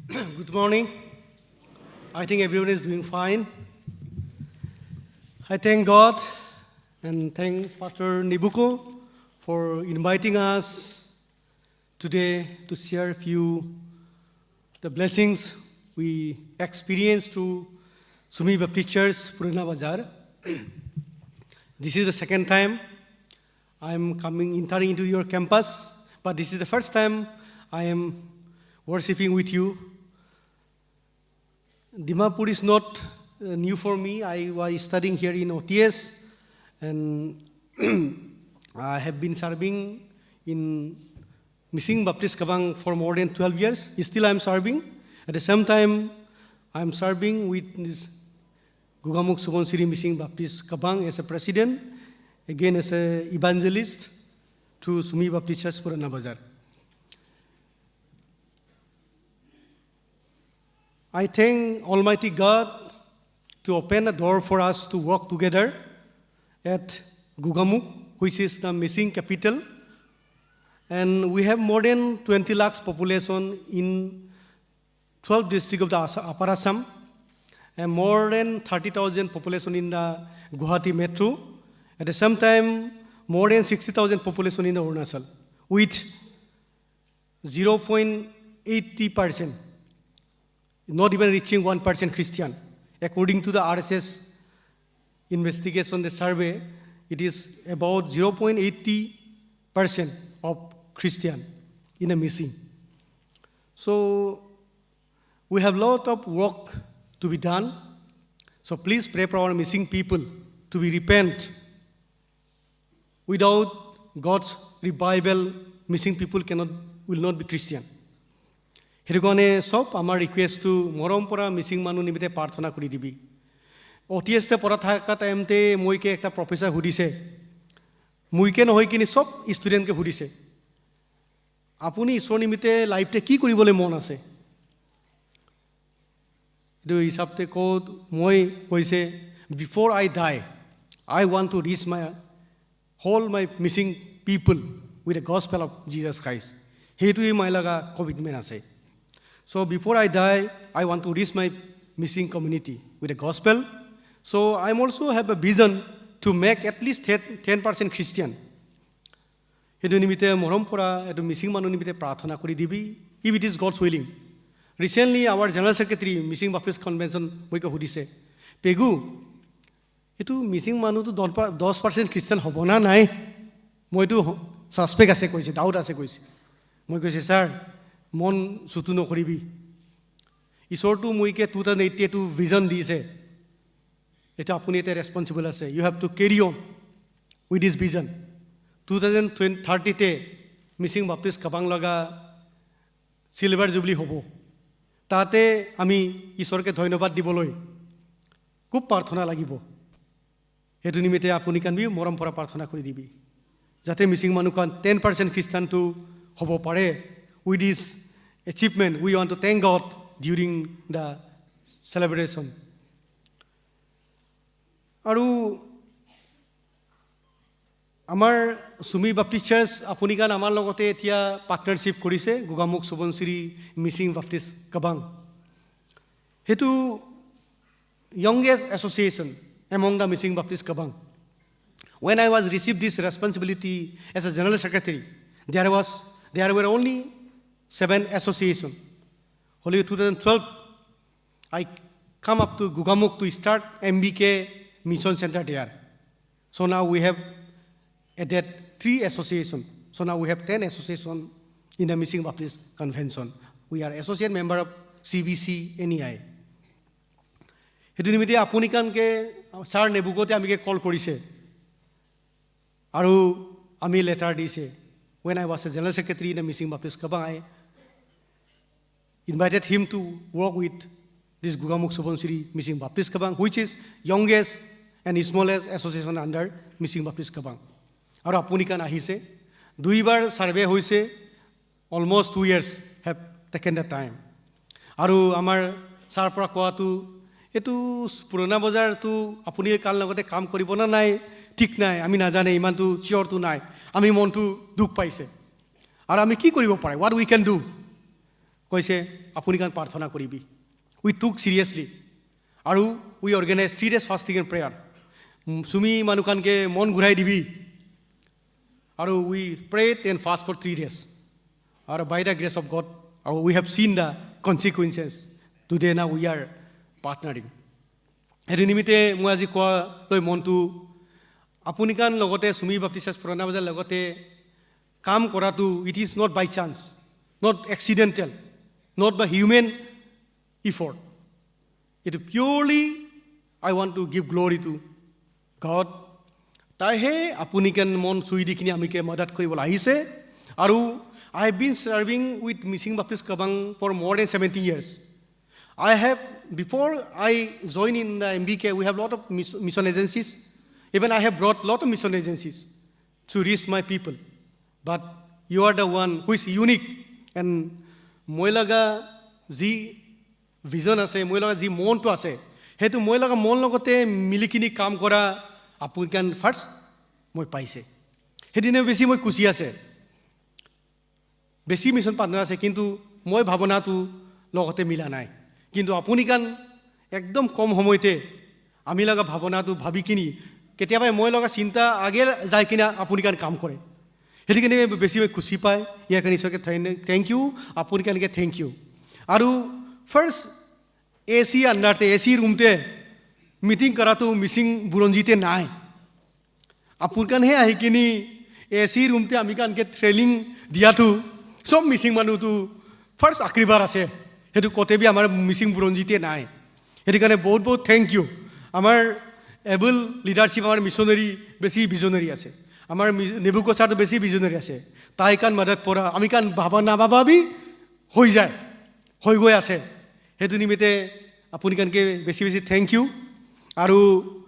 Good morning. I think everyone is doing fine. I thank God and thank Pastor Nibuko for inviting us today to share a few the blessings we experienced through Sumi Baptist Church, Purana Bazar. This is the second time I'm coming, entering into your campus, but this is the first time I am worshiping with you. Dimapur is not, uh, new for me. I was studying here in O T S, and I have been serving in Missing Baptist Kabang for more than twelve years. Still, I am serving. At the same time, I am serving with this Gugamuk Subansiri Missing Baptist Kabang as a president, again as a evangelist to Sumi Baptist Church, Purana Bazar. I thank Almighty God to open a door for us to work together at Gugamuk, which is the missing capital. And we have more than twenty lakhs population in twelve district of the Assa-, Upper Assam, and more than thirty thousand population in the Guwahati metro. At the same time, more than sixty thousand population in the Arunachal, with zero point eighty percent, not even reaching one percent Christian. According to the R S S investigation, the survey, it is about zero point eighty percent of Christian in a missing. So, we have lot of work to be done. So please pray for our missing people to be repent. Without God's revival, missing people cannot, will not be Christian. Hetukarone sob amar request to morom pora missing manu nimite prarthana kuri dibi. O T S te pora thaka time te moike ekta professor hudise. Moike nohoi kini sob student ke hudise. Apuni Isor nimite life te ki kuribole mon ase? Etu hisab te ko moi koise, before I die, I want to reach my whole my missing people with the gospel of Jesus Christ. Heitu hi moi laga commitment ase. So before I die, I want to reach my missing community with the gospel. So I'm also have a vision to make at least ten percent Christian. Heitu nimite morom pora etu missing manu nimite prarthana kuri dibi, if it is God's willing. Recently, our General Secretary, Missing Baptist Convention, moike hudise, "Pegu, etu missing manu tu dos percent Christian hobo na nai? Moitu suspect ase koise, doubt ase koise." Moi koise, "Sir, mon sutu nokoribi. Isor tu moike two thousand eight te tu vision dise. Eta apuni eta responsible ase. You have to carry on with this vision. Two thousand thirty te Missing Baptist Kabang laga silver jubilee hobo. Tate ami Isorke dhonyobad diboloi khub prarthana lagibo." Heitu nimite apuni khan bi morom pora prarthana kuri dibi, jate missing manu khan ten percent Christian tu hobo pare. With this achievement, we want to thank God during the celebration. Aru amar Sumi Baptist Church apuni khan amar logote etia partnership korise, Gogamukh Subansiri Missing Baptist Kabang. Heitu youngest association among the Missing Baptist Kabang. When I was received this responsibility as a general secretary, there was, there were only seven association. However, two thousand twelve, I come up to Gogamukh to start M B K Mission Center there. So now we have added three association. So now we have ten association in the Missing Baptist Convention. We are associate member of C B C N E I. Heitu nimite apuni khan ke, Sir Nebuko te ami ke call korise. Aru ami letter dise. When I was a general secretary in the Missing Baptist Kabang, I invited him to work with this Gogamukh Subansiri Missing Baptist Kabang, which is youngest and smallest association under Missing Baptist Kabang. Aru apuni khan ahise, duibar survey hoise, almost two years have taken the time. Aru amar sir pora kowa tu, "Etu Purana Bazar tu apuni khan logote kam koribo na nai, thik nai, ami najane, iman tu sure tu nai, ami mon tu dukh paise. Aru ami ki koribo pare, what we can do?" Koise, "Apuni khan prarthana koribi." We took seriously. Aru we organized three days fasting and prayer. Sumi manu khan ke mon ghurai dibi. Aru we prayed and fast for three days. Aru by the grace of God, aru we have seen the consequences. Today now we are partnering. Heitu nimite moi aji kowa loi mon tu, apuni khan logote Sumi Baptist Church Purana Bazar logote kam kora tu, it is not by chance, not accidental, not by human effort. It purely, I want to give glory to God. Tai he apuni khan mon sui di kini ami ke madat koribola ahise. Aru I have been serving with Missing Baptist Kabang for more than seventeen years. I have, before I join in the M B K, we have lot of mis-, mission agencies. Even I have brought lot of mission agencies to reach my people. But you are the one who is unique. And moi laga ji vision ase, moi laga ji mon tu ase, heitu moi laga mon logote milikini kam kora apuni khan first moi paise. Heidine besi moi khushi ase. Besi mission partner ase, kintu moi bhabona tu logote mila nai. Kintu apuni khan ekdom kom homoite ami laga bhabona tu bhabi kini, ketiaba moi laga chinta age jai kina apuni khan kam kore. Heiti kene besi moi khushi pai, iyar kane Isorke thank you, apuni khan ke thank you. Aru first A C under te, A C room te meeting kora tu Missing Buronji te nai. Apuni khan he ahi kini A C room te ami khan ke training dia tu sob missing manu tu first akribar ase. Heitu kote bi amar Missing Buronji te nai. Heiti kane bahut bahut thank you. Amar able leadership, amar missionary besi visionary ase. Amar mi-, Nebuko sir tu besi visionary ase. Tai khan madat pora ami khan bhaba na bhaba bi hoi jai. Hoi goi ase. Heitu nimite apuni khan ke besi besi thank you. Aru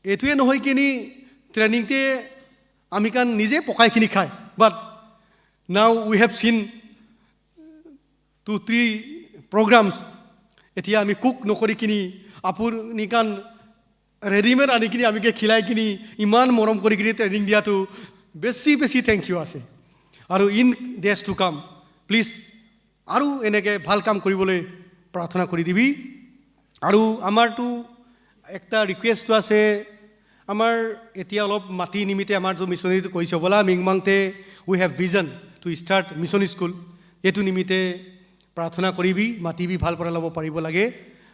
etue nohoi kini training te ami khan nije pokai kini khai. But now we have seen two, three programs Etia ami cook nokori kini, apuni khan readymade ani kini ami ke khilai kini, iman morom kori kini training dia tu besi besi thank you ase. Aru in days to come, please, aru eneke bhal kam kori bole prarthana kori dibi. Aru amar tu ekta request tu ase, amar etia olop mati nimite amar tu missionary tu koise bola, Mingmang te we have vision to start mission school. Etu nimite prarthana koribi, mati bi bhal para labo paribo lage.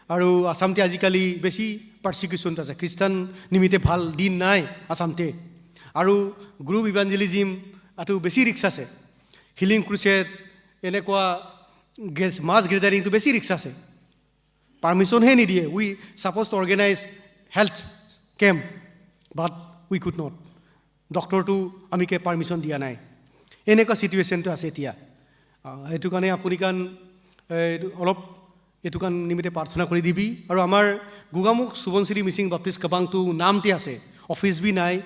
Aru Assam te ajikali besi persecution ta ase, Christian nimite bhal din nai Assam te. Aru group evangelism atu besi risk ase. Healing crusade, enekua ges-, mass gathering tu besi risk ase. Permission he nidiye. We supposed to organize health camp, but we could not. Doctor tu ami ke permission dia nai. Eneka situation tu ase etia. Ah, etu karne apuni khan, eh, olop etu khan nimite prarthana kori dibi. Aru amar Gogamukh Subansiri Mission Baptist Kabang tu nam te ase. Office bi nai,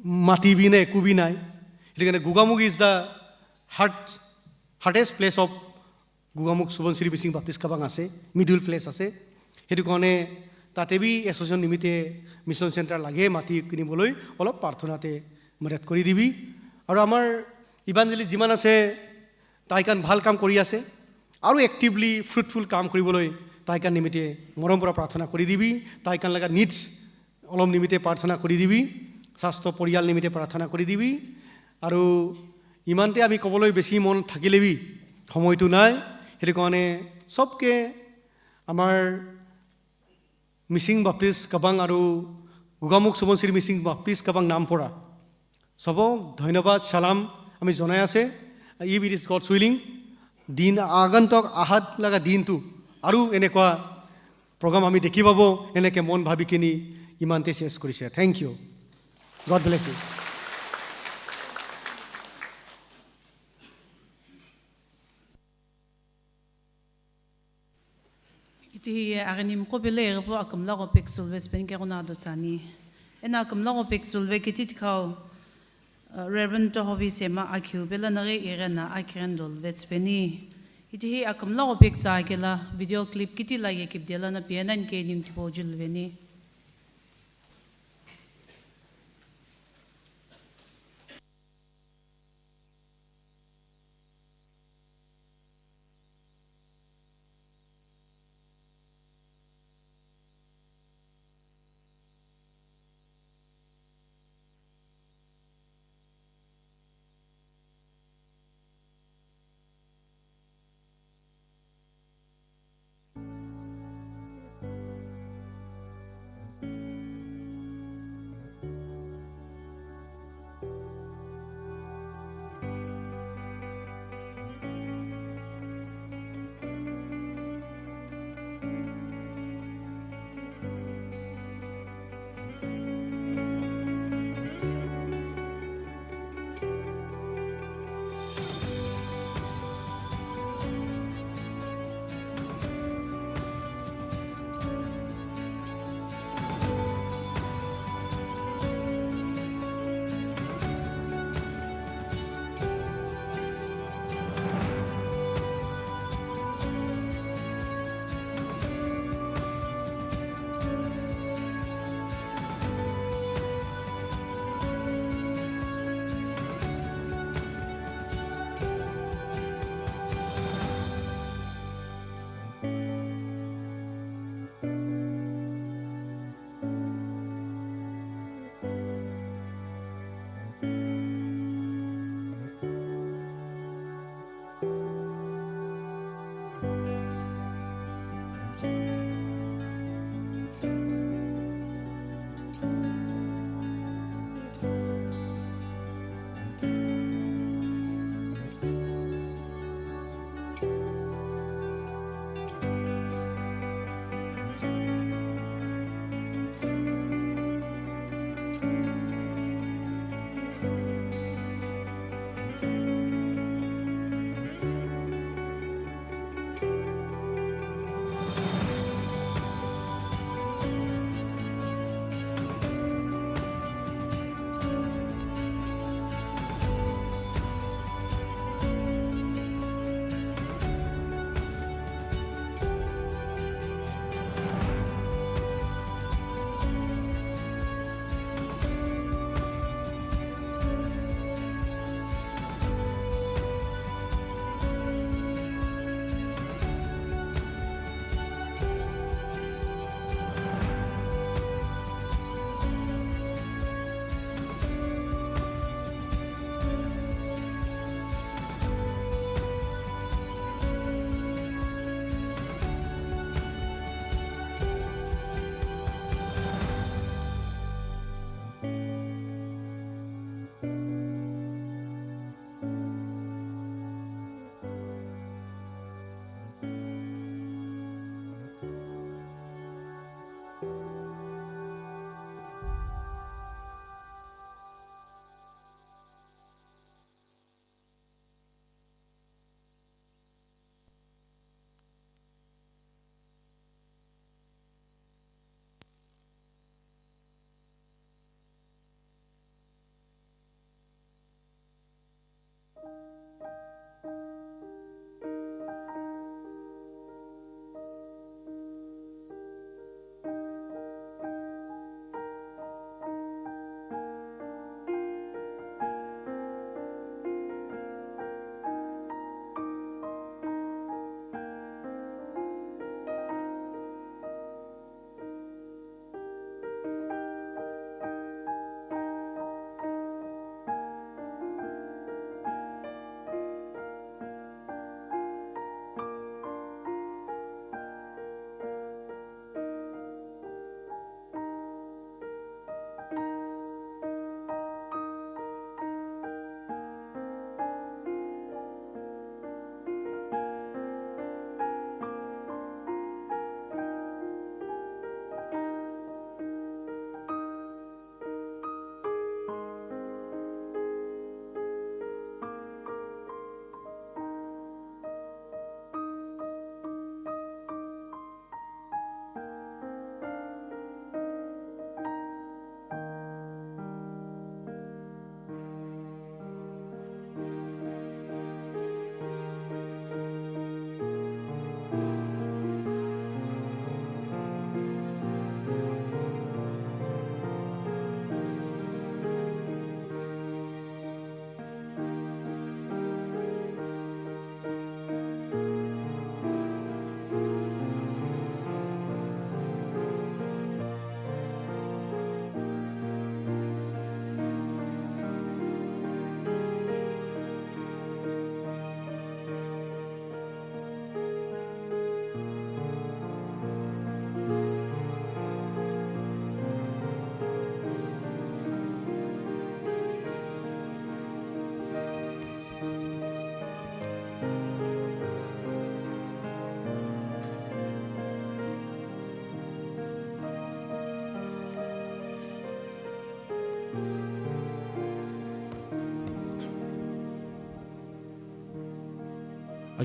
mati bi nai, eku bi nai. Etu karne Gogamukh is the heart, hardest place of Gogamukh Subansiri Mission Baptist Kabang ase, middle place ase. Hetu karne tate bi association nimite mission center lage mati kini boloi olop prarthana te madad kori dibi. Aru amar evangelist jiman ase, tai khan bhal kam kori ase. Aru actively fruitful kam kori boloi tai khan nimite morom para prarthana kori dibi. Tai khan laga needs olom nimite prarthana kori dibi, sastho poriyal nimite prarthana kori dibi. Aru imante ami koboloi besi mon thakile bi, homoi tu nai. Hetu karne sobke amar Mission Baptist Kabang aru Gogamukh Subansiri Mission Baptist Kabang nam para sobok dhonyobad, salam ami jonai ase. If it is God's willing, din agantok ahad laga din tu aru enekua program ami dekhi pabo, eneke mon bhabi kini imante ses korise. Thank you. God bless you. Itihi aghini mqo pelo ighipu akümla ghope kichulve tsüpeni keghuno ado tsüani. Eno akümla ghope kichulve kiti tikhau, uh, Reverend Tohovi Sema akhiu pelo naghi ighena akigheni dolve tsüpeni. Itihi akümla ghope kitsa kela video clip kiti la ye kipdela na piano nike nim tipo julveni.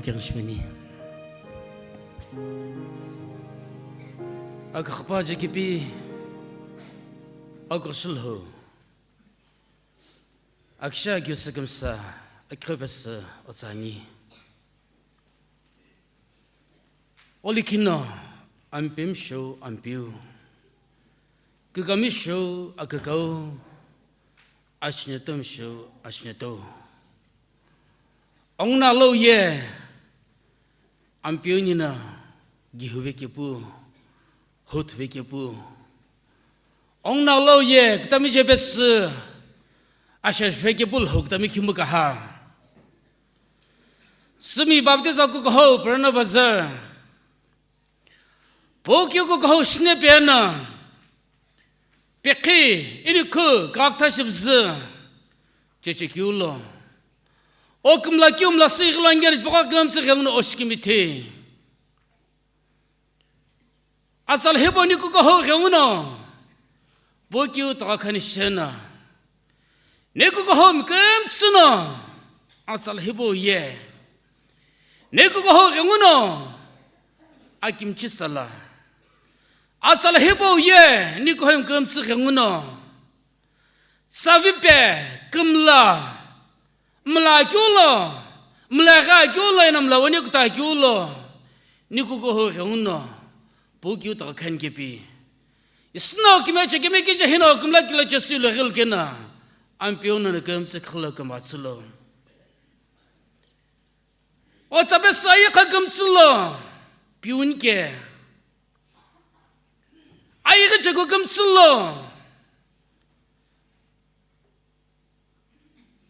Kengshimeni. Aküxüpa jekipi, akuxulhu. Akisha keu sükümsa, akixu pesü otsani. Olikhino, Ampeu Mishu, Ampeu. Kükami Mishu, Akükau. Ashineto Mishu, Ashineto. Onguna lo ye, Ampeu nina, gihuve kepu, huthuve kepu. Onguna lo ye, kutami je pesü, ashashve kepu lho kutami khimu kaha. Sumi baptize kukuho, purana bazar. Pokeu kukuho shine pena. Pekhi, ini khu, kakta shibzü. Cheche kiulo. O kümla kiumla si ghilo ngeri pokha kümtsü ghemno oshikimithi. Atsal hibo ni kukuho gheuno. Bo kiu toka khani shena. Ni kukuho mkümtsüno. Atsal hibo ye. Ni kukuho gheuno. Akimchi sala. Atsal hibo ye. Ni kukuho mkümtsü gheuno. Tsavipe, kümla, mla kyulo, mla gha kyulo, ina mla wani kuta kyulo, ni kukuho gheuno, pu kyu ta khan kepi. Isno kime che kime kiche hino kümla kila che silo ghil kena, Ampeu no kümtsü khla kümtsülo. O tsape sayi kha kümtsülo, piun ke. Ayi ghi chegu kümtsülo.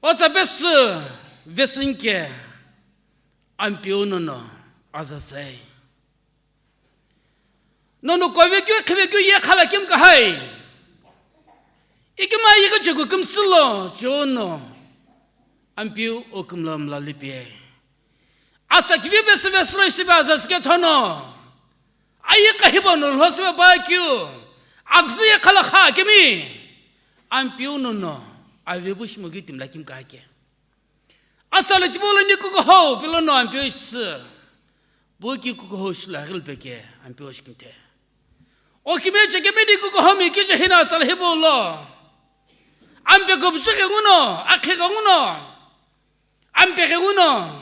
Otsa pesü vesinke Ampeu nono azatsai. Nono kovekeu khivekeu ye khala kim kahai. Ikima ayi ghi chegu kümtsülo chono Ampeu o kümla mla lipe. Atsa kivi pesü vesülo isipe azasike thono. Ayi kahibo no lhosipe ba kyu. Agzü ye khala kha kemi. Ampeu nono. Avebu shimo kyu timla kim kake. Atsa le tibo lo ni kukuho pilo no Ampeu shi. Bu ki kukuho shila ghil peke Ampeu shikimte. O kime che kemi ni kukuho mi ki che hina atsa le hibo lo. Ampe gobjighi nguno, akhe nguno. Ampeghi uno,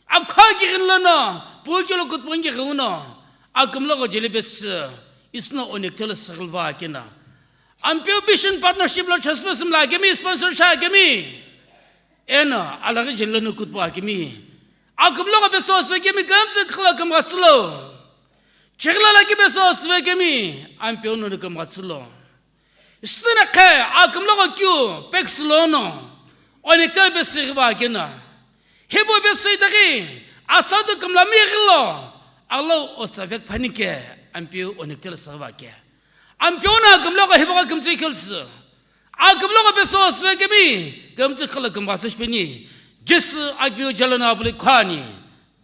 akhaghi ghinlono, pughilo kutpunghi ghi uno, akümlo gho jeli pesü, isno onekthelo sürülva akena. Ampeu Vision Partnership lo chasma simla akemi, sponsor sha akemi. Eno, alaghi jeli lono kutpu akemi. Akümlo gho peso sve kemi, kümtsü khla kümgha sülo. Chigla la ki peso sve kemi, Ampeu nono kümgha sülo. Isina khe akümlo kyu peksulono, onektel pesü ghiva kena. Hibo pesü itaghi, asadu kümlami ghilo, alo otsa vek phanike, Ampeu onektel sü ghiva ke. Ampeu no akümlo hibo kümtsü khiltsü. Akümlo pesü sve kemi, kümtsü khala kümgha sü shipeni. Jisü akümlo jalana abuli khani.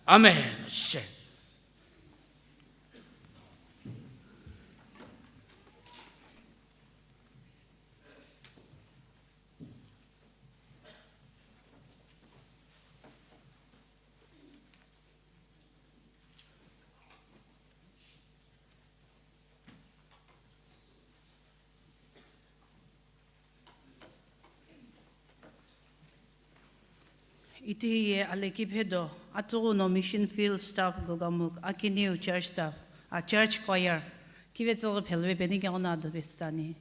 Amen. She. Iti ye alekiphe do, atughuno mission field staff, Gogamuk, Akiniu church staff, a church choir, kivetsüghi phelüve peni keghono ado pesütani.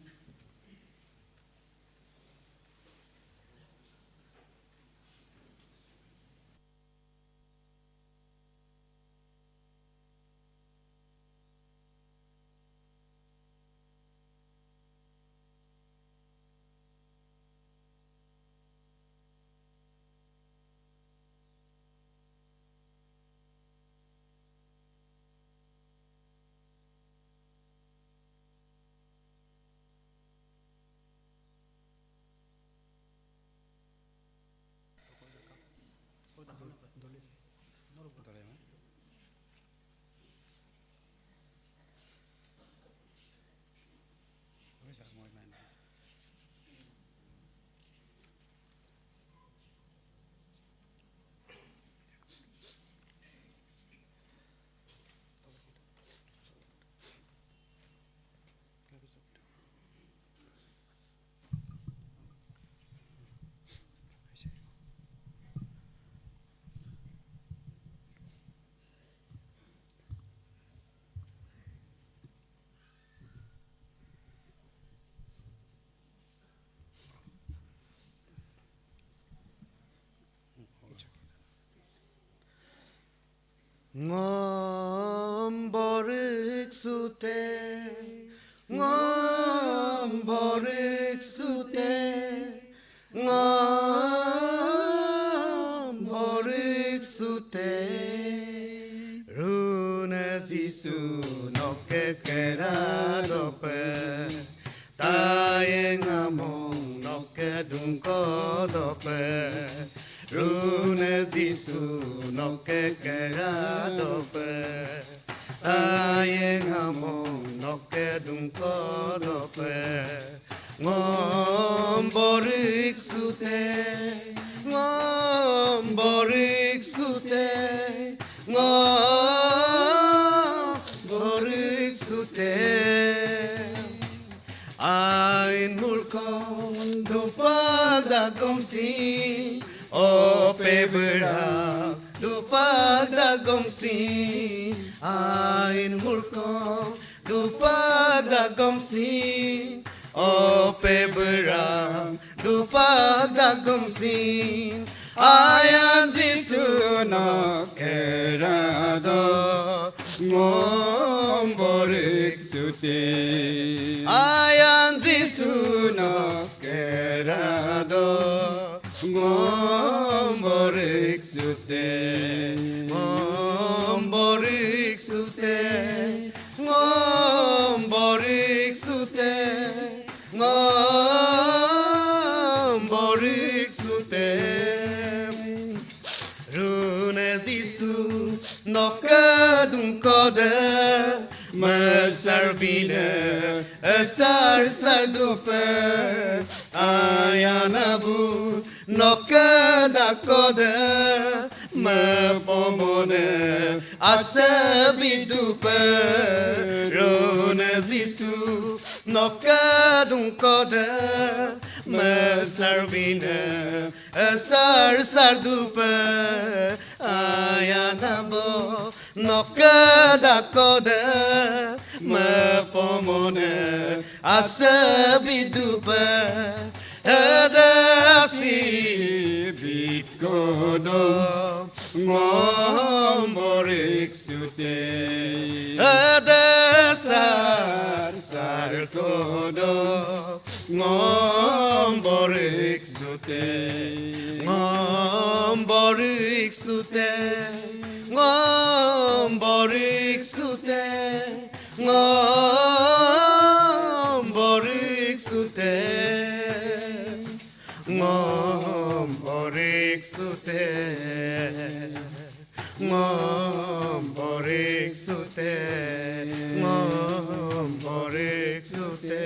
Ngo mborüksute, ngo mborüksute, ngo mborüksute. Rune Jisu noke keradope. Taye ngamong noke dungkodope, rune Jisu noke keradope. Taye ngamong noke dungkodope. Ngo mborüksute, ngo mborüksute, ngo mborüksute. Ain murkon dupa dagomsi, ope bra dupa dagomsi. Ain murkon dupa dagomsi, ope bra dupa dagomsi. Ayan Jisu no kerado, ngo mborüksute. Ayan Jisu no kerado, ngo mborüksute. Ngo mborüksute. Ngo mborüksute. Ngo mborüksute. Rune Jisu noke dungkode, mesarbine esar sardupe. Ayanabu noke dakode, mepomone asebidupe. Rune Jisu noke dungkode, mesarbine esar sardupe. Ayanabo noke dakode, mepomone asebidupe. Ede asibikodo, ngo mborüksute. Ede sar sarkodo, ngo mborüksute. Ngo mborüksute. Ngo mborüksute. Ngo mborüksute. Ngo mborüksute. Ngo mborüksute. Ngo mborüksute.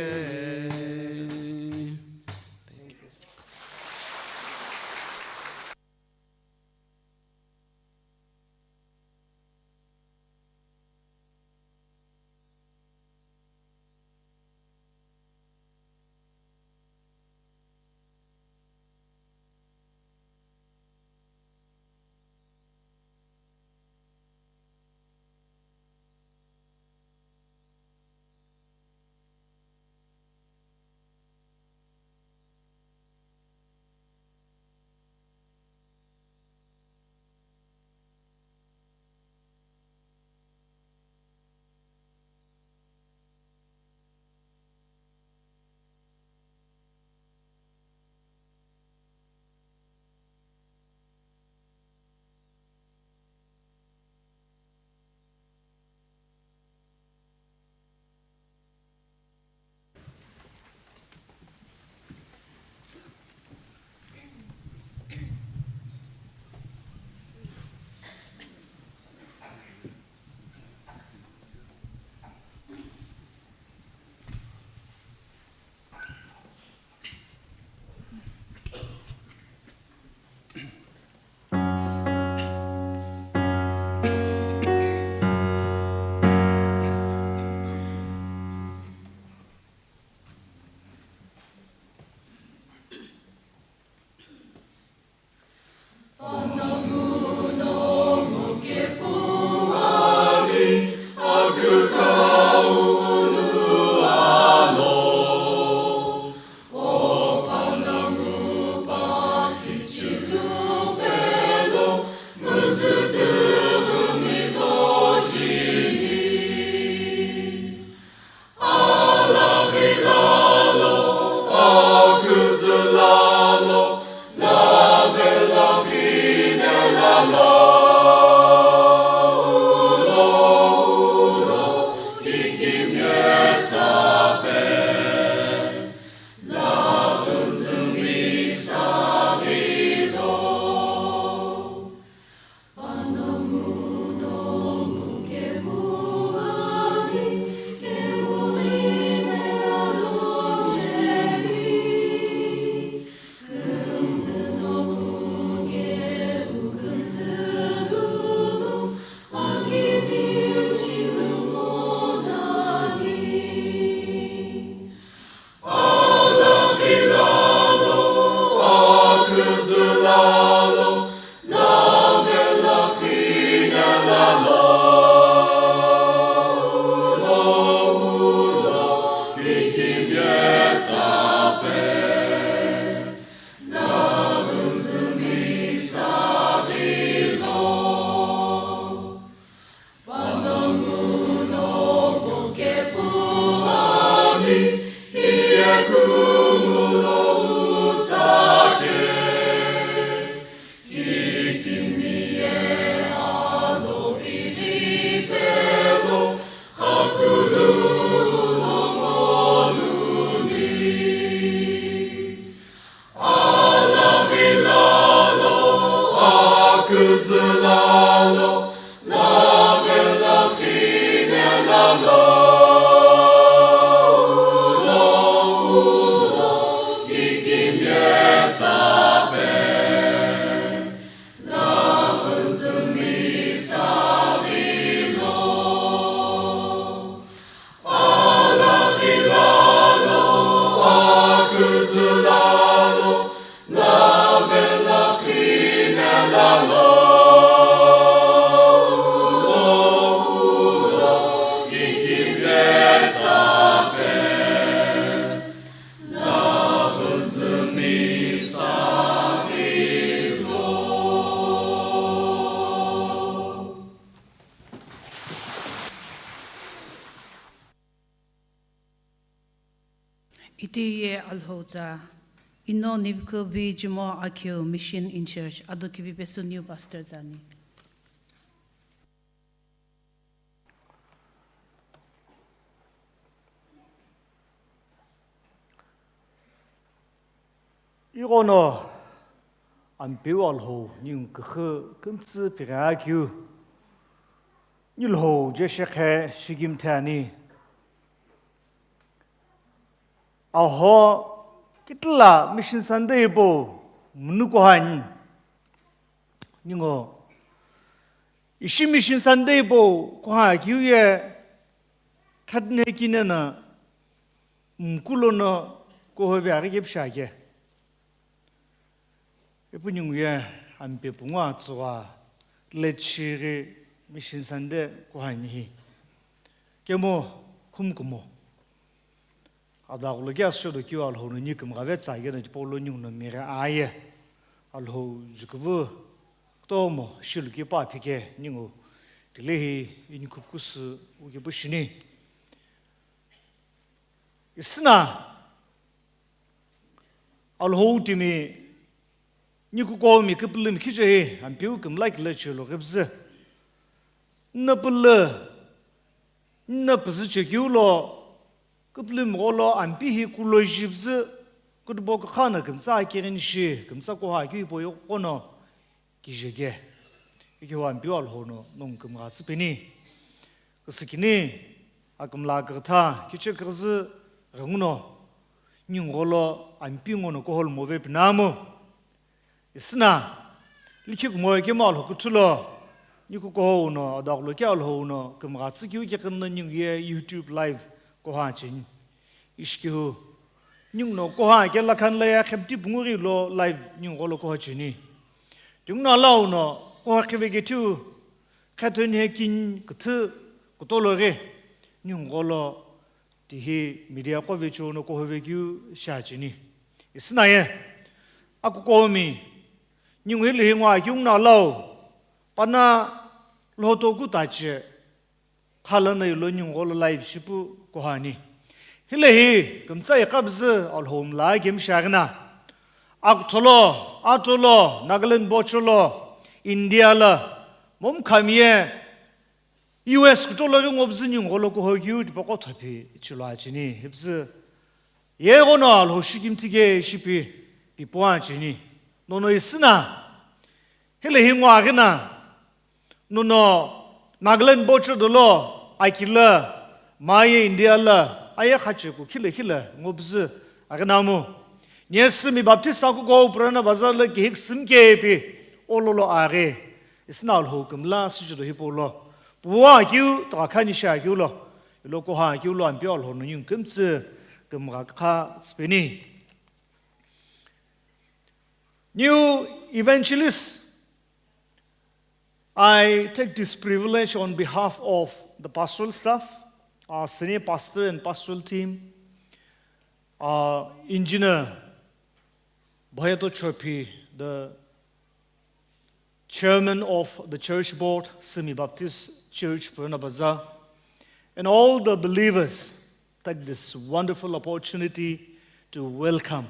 Iti ye Alhou tsa, ino Nivkhu vi Jimo Akhiu mission in charge, ado kivi pesu new pastor tsani. Ighono Ampeu Alhou ningu küxü kümtsü pighi akeu, nilhou je shekhe shikimthe ani. Aho kitila Mission Sunday hipau munu kuhani. Ningu ishi Mission Sunday hipau kuha akeu ye khatne kinena mkulono kuhove aghi kepshake. Ipu ningu ye ampe pungu atsügha lechighi Mission Sunday kuhani hi. Kemo khumkumo. Adaghulu kea asho do keu Alhou no ni kümgha vetsa keno tipau lo ningu no migha aye. Alhou jukuvu kutomo shilu kipa phike ningu tilehi ini khupkusu ukipu shini. Isina Alhou timi nikukomi küpülümi khiche hi Ampeu kümla kile chelo ghipüzü. Nna pülü, nna püzü chekeu lo, küpülümi gholo Ampi hi kulo jipüzü, kutubo kükha na kümtsa akirin shi, kümtsa kuha keu ipo yokono, kijeke. Ikihu Ampeu Alhou no nongu kümgha tsüpeni. Küsükini, akümla kükha, kiche küküzü, ghenguno, ningu gholo Ampi ngono kuhol move pinamu. Isina, likhi kumoe kemo Alhou kuthulo, nikukohou no, adaghulu kea Alhou no, kümgha tsü kiu kekhinno ningu ye YouTube live kuha cheni. Ishikihu, ningu no kuha kela khanla ya khepti pungu ghi lo live ningu gholo kuha cheni. Tinguno alau no, kuha khiveke thiu, khathoni he kin küthü kutolo ghi, ningu gholo, tihi media qo vechuno kuhove keu shiacheni. Isina ye, akukomi, ningu hile hi ngwa keu nguno alau, pana lhoto kutache, khalana ilo ningu gholo live shipu kuhani. Hile hi, kümtsa iqabüzü Alhou mla kemshaghina. Akutholo, atolo, Nagaland bocholo, India la, momkhamiye, U S kutolo ghi ngopüzü ningu gholo kuhokeu tipaqo thophi chilo acheni. Hipüzü yeghono Alhou shikimthi ke shipi pipu acheni. Nono isina, hile hi ngwa aghina, nono Nagaland bocho dolo, akila, maye India la, aye khache ku khile khile ngopüzü aghinamu. Nyesümi Baptist akuko Purana Bazar la kihik sümkepi ololo aghi. Isina Alhou kümla süjudo hipau lo. Puwa keu, tokha khani sha keu lo. Ilo kuha keu lo Ampeu Alhou no ningu kümtsü kümgha kha tsüpeni. New evangelist, I take this privilege on behalf of the pastoral staff, our senior pastor and pastoral team, our engineer, Boyato Chopi, the chairman of the church board, Sumi Baptist Church, Purana Bazaar, and all the believers take this wonderful opportunity to welcome.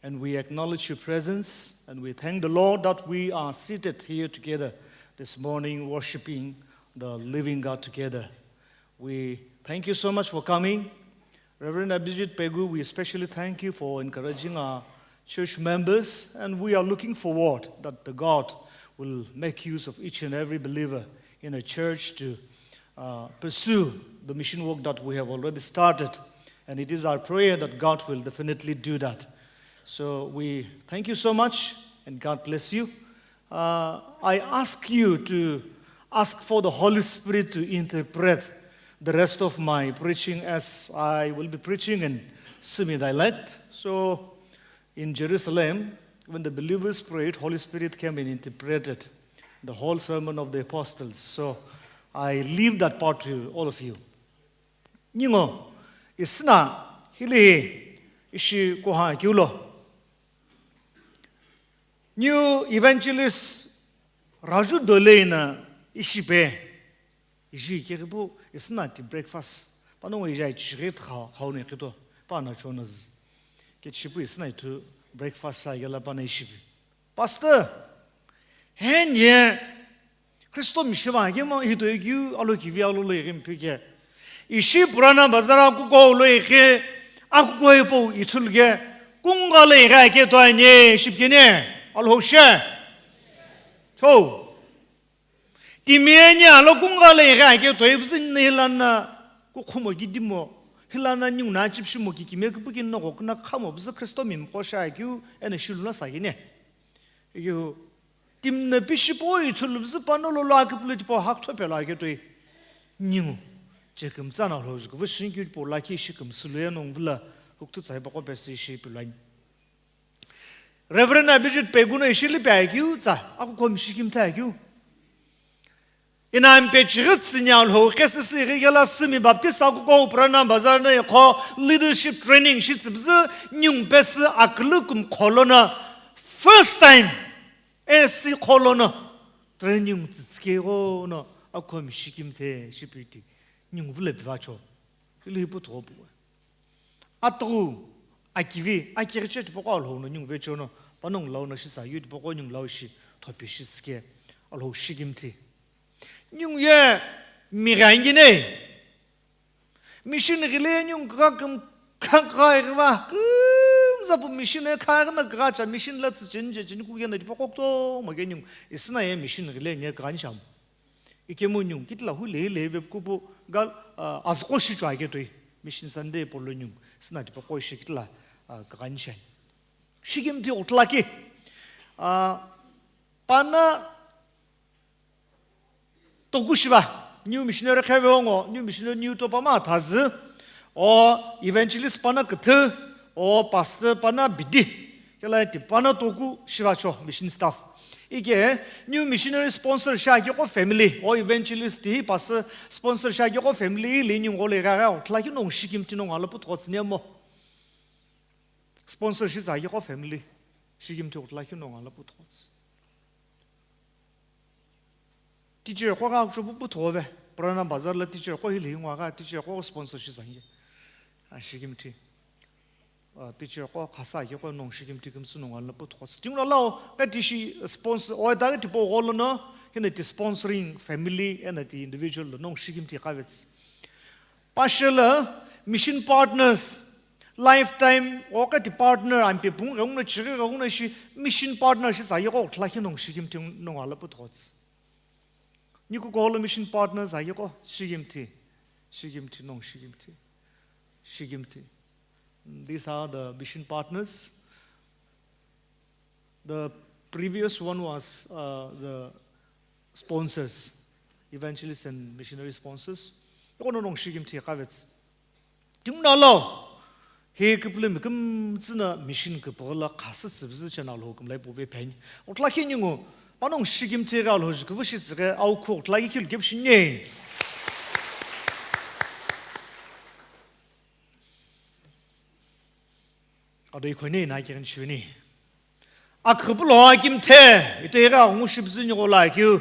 And we acknowledge your presence, and we thank the Lord that we are seated here together this morning, worshiping the living God together. We thank you so much for coming. Reverend Abhijit Pegu, we especially thank you for encouraging our church members, and we are looking forward that the God will make use of each and every believer in a church to, uh, pursue the mission work that we have already started. And it is our prayer that God will definitely do that. So we thank you so much, and God bless you. Uh, I ask you to ask for the Holy Spirit to interpret the rest of my preaching, as I will be preaching in Sumi dialect. So, in Jerusalem, when the believers prayed, Holy Spirit came and interpreted the whole sermon of the apostles. So, I leave that part to all of you. Ningu, isina, hili, ishi kuha kiulo. New evangelist Raju Dole na ishipe, ishi kiripu, isina ti breakfast. Panongo ija ichighi kha-, khauni kito. Pana Jonas. Ke shipu isna ithu breakfast sa yela pana ishipi. Pastor, hen ye Kristo mishiva kemo hitoikeu alo kivi alo lo ighi mphike. Ishi Purana Bazar akuko lo ighi, akuko ipo ithulu ke, kunga lo ighi ake to anye shipkene, alo she. Cho. Timi anye alo kunga lo ighi ake to ibzin hilana kukhumo gidimo, hilana nyungna chipshimo kikime kupukin no kokna khamo bzu Kristo mimkho sha keu, ena shiluna sa kene. Ikiu, timna pishipo ithulu bzu pano lo lo akipulu tipo hak thope lo ake toi. Ningu, che kümtsa na lo juku vushin keu tipo lakhi ishi kümsulu ye nong vula, huktu tsai bako pesi ishi pilani. Reverend Abhijit Peguno ishi lipe akeu tsa, akuko mishi kimtha akeu. Ina mpe chighi tsinya lo K C C ghi gela simi Baptist akuko Purana Bazar na ikho leadership training shi tsibzi nyung pesi akulu kum kholo na first time A C kholo na training tsitske go na akho mishi kimthe shipiti nyung vule bivacho. Ili hipu thopu. Atughu, akivi, akighiche tipaqo Alhou no nyungve chono, panongu lau no shisa yu tipaqo nyungu lau shi, thopi shi sike, Alhou shikimthi. Nyungu ye, mi ghangi ne. Mission ghile nyungu kaka küm-, kaka ghaiva, kümzapu mission e kagana gacha, mission la tsi chinje, chini kugena tipaqo kto, ma ge nyungu, isna ye mission ghile nye ghansham. Ikemu nyung kitla hu lei lei vep kupu gal, ah, azqo shi chwa ke toi. Mission Sunday polo nyung sina tipaqo shi kitla, ah, kakan shai. Shigim ti utlaki. Ah, pana toku shiva. New missionary khave ongo, new missionary new topa ma thazi. O evangelist pana kuthu, o pastor pana bidi. Kela ti pana toku shivacho mission staff. Ike new missionary sponsor shaki ko family, o evangelist ti pastor sponsor shaki ko family, li nyung ole ga ga, tlaki nong shigim ti nong ala put hots nemo. Sponsor shi zaki ko family, shigim ti tlaki nong ala put hots. Teacher qo gha kuchou pu thove, Purana Bazar la teacher qo hili ngwa gha, teacher qo sponsor shi zangi. A shigim ti. A teacher qo khasa ki qo nong shigim ti kümsü nong ala pu thos. Ting la lao, ka ti shi sponsor, o ta ka ti po golo no, hina ti sponsoring family, ena ti individual lo nong shigim ti kavets. Pastor la mission partners, lifetime, o ka ti partner, ampe pung, gong na chiri, gong na shi, mission partner shi sa yoko, tlaki nong shigim ti nong ala pu thos. Niku koholo mission partners ayiko, shigimthi, shigimthi, nong shigimthi, shigimthi. These are the mission partners. The previous one was, uh, the sponsors, evangelists and missionary sponsors. Yoko no nong shigimthi kavets. Tinguna lo, hi kupulumi kumtsuna mission kupugula khasü tsübüzü chena lo kumlai pube phen. Utlaki ningu, panong shigimthi ga lo jukuvu shi tsige au khu utlaki kilu kipshinye. Ado ikhone na kirin shuni. Akhuplo akimthe, ite ira ngu shibzini go la kyu.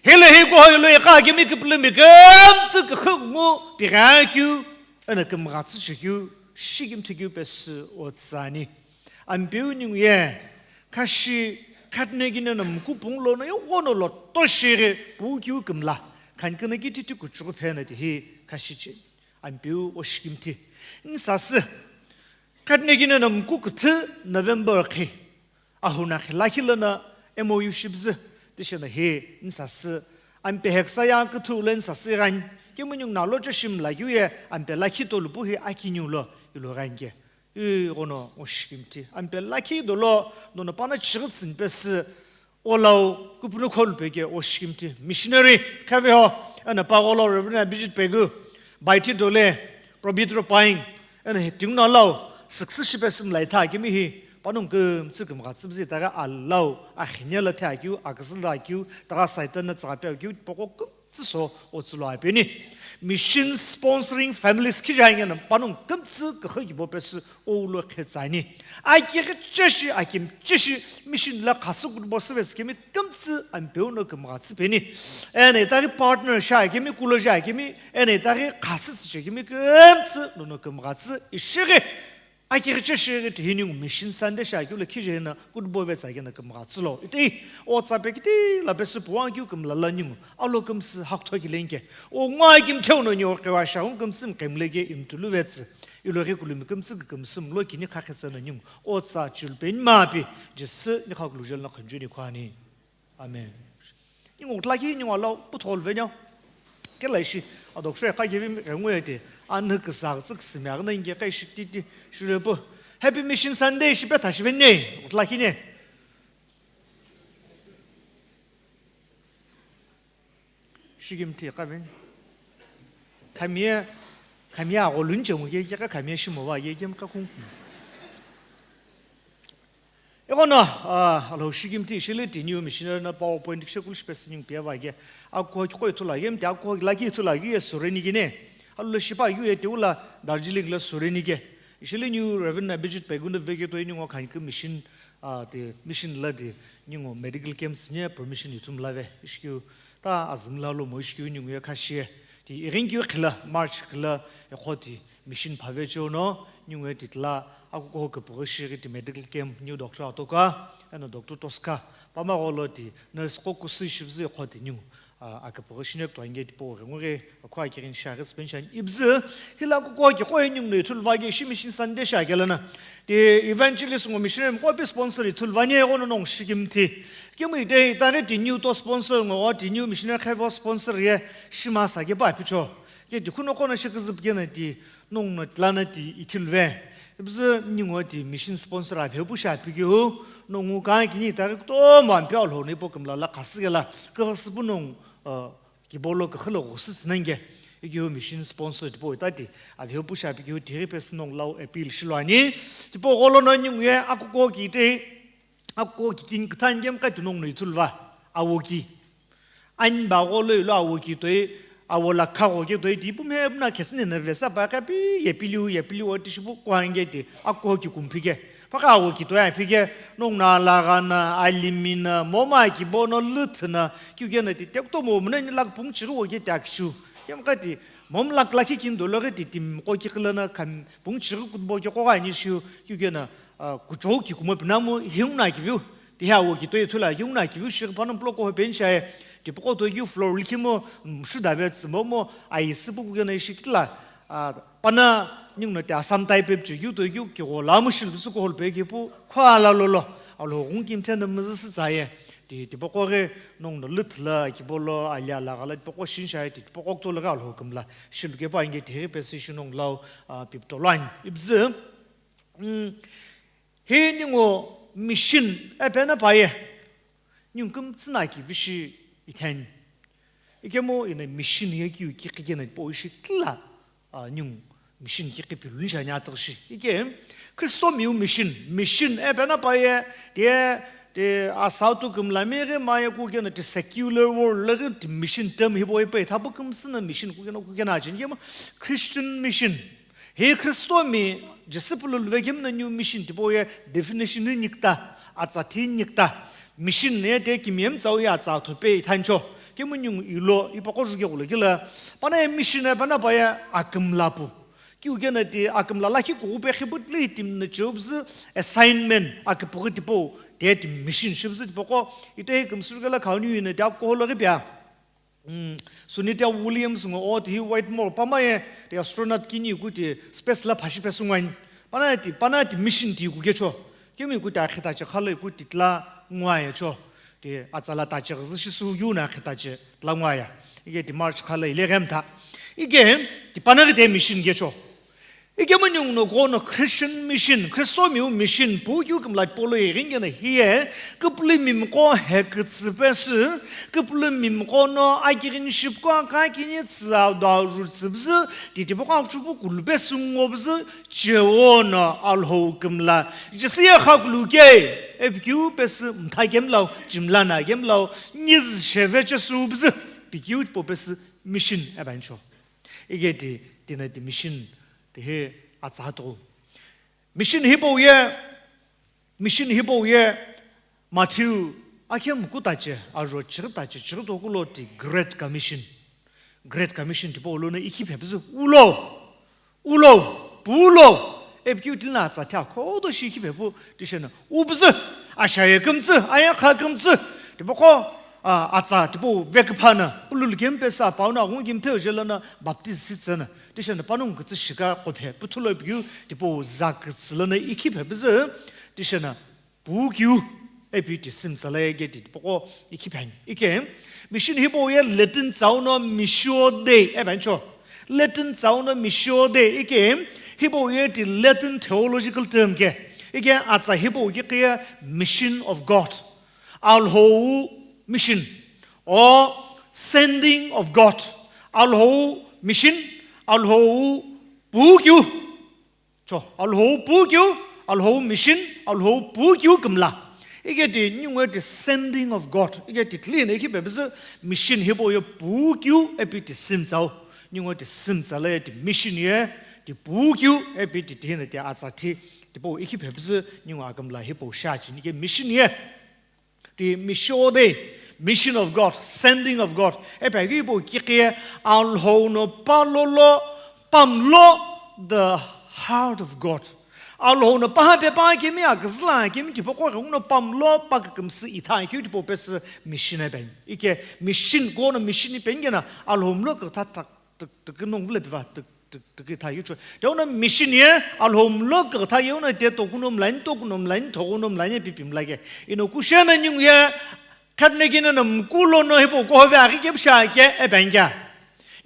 Hele hi ko hoi lo ika kimi kupulumi kumtsü kukhu ngu pira kyu. Ena kumgatsu chikyu, shigimthi kyu pesi otsani. Ampeu ningu ye, kashi, katne gine na mkupung lo na yo wono lo toshire, pu kyu kumla. Kan kene ki titi kuchuru phe na ti hi, kashi chi. Ampeu o shigimthi. Nsasi. Katne gine na mku kuthu November khi. Ahuna khi lakhi lana M O U shibzi. Tishena he nsasi. Ampe heksa ya kuthu le nsasi ran. Kimunyung na lo chashim la yu ye ampe lakhi to lupu he akinyu lo ilo ran ke. I gono o shigimthi. Ampe lakhi dolo nono pana chigitsin pesi. Olau kupunu kholu peke o shikimthi missionary khaveho, ena pa olau Reverend Abhijit Pegu, Baiti Dole, Probitro Paing, ena he tingna lau, success shipe sim lai tha kimi hi, panung kumtsü kumga tsümzi taga alau, akhinya la tha kiu, akzla kiu, taga Satan na tsaga pia kiu, poko kumtsü so, o tsulo apeni. Mission sponsoring families khija ingena panongu kümtsü küxü kibo pesü oulo khetsani. Aki ghiche shi, aki mche shi, mission la khasü kutubo süvesi kemi kümtsü ampeu no kümghatsü peni. Eno itaghi partner shi akemi, kulo shi akemi, eno itaghi khasü tsü shi akemi kümtsü nono kümghatsü ishighi. Aki ghiche shi ghi tihi ningu Mission Sunday shi akeu lo khije na kutubo vetsa kena kümghatsü lo. Iti, o tsa pe kiti la pesü puwang keu kümla la ningu. Alo kümsü hakutho ki lenke. O ngwa kim theu no nyo kewa sha hung kümsü mkemle ke imtulu vetsü. Ilo ghi kulumi kümsü ki kümsü mlo kini khakhetsa na ningu. O tsa chul pen ma pi. Jisü ni khakulu jel na khunju ni khwani. Amen. Ningu tlaki ningu alau puthol venyo. Kela ishi adok shwe ka givim rengu eti. Anhü kisa tsik simya na inge ka ishi titi shule pu. Happy Mission Sunday shi pe thashi venne. Tlaki ne. Shigim ti ka ven. Kamia, kamia agolun chemu ye ka kamia shimo wa ye kem ka khung. Eghono, ah, Alhou shikimthi ishile ti new missionary na PowerPoint kishe kulishi pesi ningu pia vage. Akuho kikoi ithulu age, mti akuho laki ithulu age ye sureni gine. Alu shipa yu ye teula Darjeeling la sureni ge. Ishile new Reverend Abhijit Pegunda veke toi ningu khan ki mission, ah, te mission la de ningu medical camp sinye permission ithum lave. Ishkiu ta azimla lo mo ishkiu ningu ye khashie. Ti irinkiu khila, March khila, ekhoti mission phave cheo no, ningu ye titla, akukuho küpüghü shighi ti medical camp, new doctor atoka, eno doctor Tosca, pama gholo ti nurse qo kusü shibzü ekhoti ningu, a, aküpüghü shine kutuange tipo ghengu ghi, akhu akirin shaghi spend shani ibzü, hila akukuho ki qo ye ningu no ithulu vage shi Mission Sunday shaghi lana. Ti evangelist ngo missionary mqo pi sponsor ithulu vani ye ghono nongu shikimthi. Kemu ite itaghi ti new to sponsor ngo, ti new missionary khevo sponsor ye shima sa ke pa picho. Ke ti khuno kono shikizip kena ti nongu no tlana ti ithilve. Ibzü ningu ti mission sponsor avhepu sha pikeu, nongu ka kini itaghi kutomo ampeu Alhou no ipo kümla la khasü kela, küghasüpu nongu, uh, kibolo küxü lo ghusü tsünange. Ikeu mission sponsor tipo ita ti avhepu sha pikeu tighi pesü nongu lau appeal shiluani. Tipo gholo no ningu ye akukuho ki ite, akukuho ki kini kütha nge mkha ti nongu no ithulu va, awo ki. Ani ba gholo ilo awo ki toi, awo la kha gho ke toi ti pu me buna khesine na vesa pa ka pi ye piliu, ye piliu oti shipu kuange ti akukuho ki kumphike. Paka awo ki toi aphike, nongu na alagha na, alimi na, moma kibo no lüthü na, kiu ke na ti tek to mo mna ni lak pung chighi wo ke ti akishu. Kemkha ti, mom lak laki kin dolo ghi ti tim qo ki qila na kam pung chighi kutbo ke qo ani shiu, kiu ke na, ah, kuchou ki kumo pina mo hiung na kiviu. Ti hi awo ki toi ithulu akiu na kiviu shighi pano plo ko pen shaye. Ti poko toi kiu floor likhi mo, mm, shu dave tsü mo mo, ai sü pu ku ke na ishi kitla. Ah, pana ningu no ti Assam type pepche kiu toi kiu ki ghola mo shilu sü ko hol pe ki pu, khwa la lo lo. Alhou ghung kim the na müzü sü tsa ye. Ti, ti poko ghi nongu no lüthü la, kibolo, alia la ghala, ti poko shin shaye, ti, ti poko kuto lo ghi Alhou kümla. Shilu ke pa inge ti hi pesü shi nongu lau, ah, pip to line. Ibzü, mm, Hi ningu mission, e pena paye. Ningu kümtsü na ki vishi itheni. Ikemu ina mission ye kiu ki kikena po ishi kila, ah, ningu mission ki kipilu nisha nya tagshi. Ike, Kristo miu mission, mission, e pena paye, ye, ye, asautu kümlami ghi maye ku kena ti secular world la ghi ti mission term hibo ipe thapu kümtsü na mission ku kena ku kena ajin. Ikemu Christian mission. Hi Kristo mi, Jisü pulu luve kemu na new mission tipau ye definition ni nikta, atsa thi nikta. Mission ye te kimiyem tsau ye atsa thope ithancho. Kemu ningu ilo, ipaqo juke ghulo kila. Pana ye mission ye pana pa ye akümla pu. Kiu ke na ti akümla lakhi kupe khiputli tim na chubzü assignment akipughi tipau te ti mission shibzü tipaqo. Ite kümsürgela khauni yuna ti akukolo ghi pia. Mm, Sunita Williams ngo o ti hi Whitmore pamaye ti astronaut kini ku ti space la phashi pesü ngwani. Pana ti, pana ti mission ti ku kecho. Kemi ku ti akhita che khala ku ti tla ngwaye cho. Ti atsala ta che gzi shi su yu na akhita che tla ngwaya. Ike ti March khala ile ghem tha. Ike ti pana ti mission kecho. Ikemu ningu no ghono Christian mission, Kristo miu mission, pu keu kümla tipau lo ighingena hiye, küpülü mimqo he kütsü pesü, küpülü mimqo no akighini shipqo aka kini tsü ado aru tsübzü, titipuqo akchupu kulupesü ngobzü, chewo no Alhou kümla, Jisü ye khakulu ke, epikeu pesü mtha kemlau, chimla na kemlau, ngiz sheve chesübzü, pikeu tipau pesü mission ebancho. Ike ti, tina ti mission, ti hi atsa atoku. Mission hipau ye, mission hipau ye, Matthew, akhe muku tache, ajo chighi tache, chighi toku lo ti Great Commission. Great Commission tipau lono ikhi phepüzü ulo, ulo, pulo, epikeu tilina atsa thi akhodo shi ikhi phepu, tishena, upüzü, ashaye kümtsü, ayakha kümtsü, tipaqo, a, atsa, tipau veküphana, ululu kempesa, pauna, agung kimtheu jelana, baptize sitsena, tishena, panung kütsü shika, kophe, puthulo epikeu, tipau za kütsü lana ikhi phepüzü, tishena, Pukeu, ipi ti simtsala ye ke ti tipaqo ikhi pen. Ike, mission hipau ye Latin tsau no missio Dei, e pen cho. Latin tsau no missio Dei, ike, hipau ye ti Latin theological term ke. Ike, atsa hipau ke ke mission of God. Alhou mission. O sending of God. Alhou mission, Alhou pukeu. Cho, Alhou pukeu, Alhou mission, Alhou pukeu kümla. Ike ti, ningu ti sending of God. Ike ti, clean, ikhi pepüzü mission hipau ye pukeu, ipi ti simtsau. Ningu ti simtsala ye ti mission ye, ti pukeu, ipi ti tihina ti atsa thi, tipau ikhi pepüzü, ningu akümla hipau shachi, ike mission ye. Ti missio Dei, mission of God, sending of God. Epe hipau kikhe Alhou no palolo, pamlo, the heart of God. Alhou no paha pe pa kemi akzla kemi tipaqo no pamlo, pa kükümsü itha keu tipau pesü mission e pen. Ike mission ko no mission pen gena Alhou mlo kükha tak, tak, tak nong vle piva, tak, tak, tak itha keu cho. Te ono mission ye Alhou mlo kükha ye ono te toku no mlain, toku no mlain, toku no mlain ye pipim lage. Ino kushena ningu ye khatne kina no mkulo no hipau kohove akhi kepsha ke e pen kya.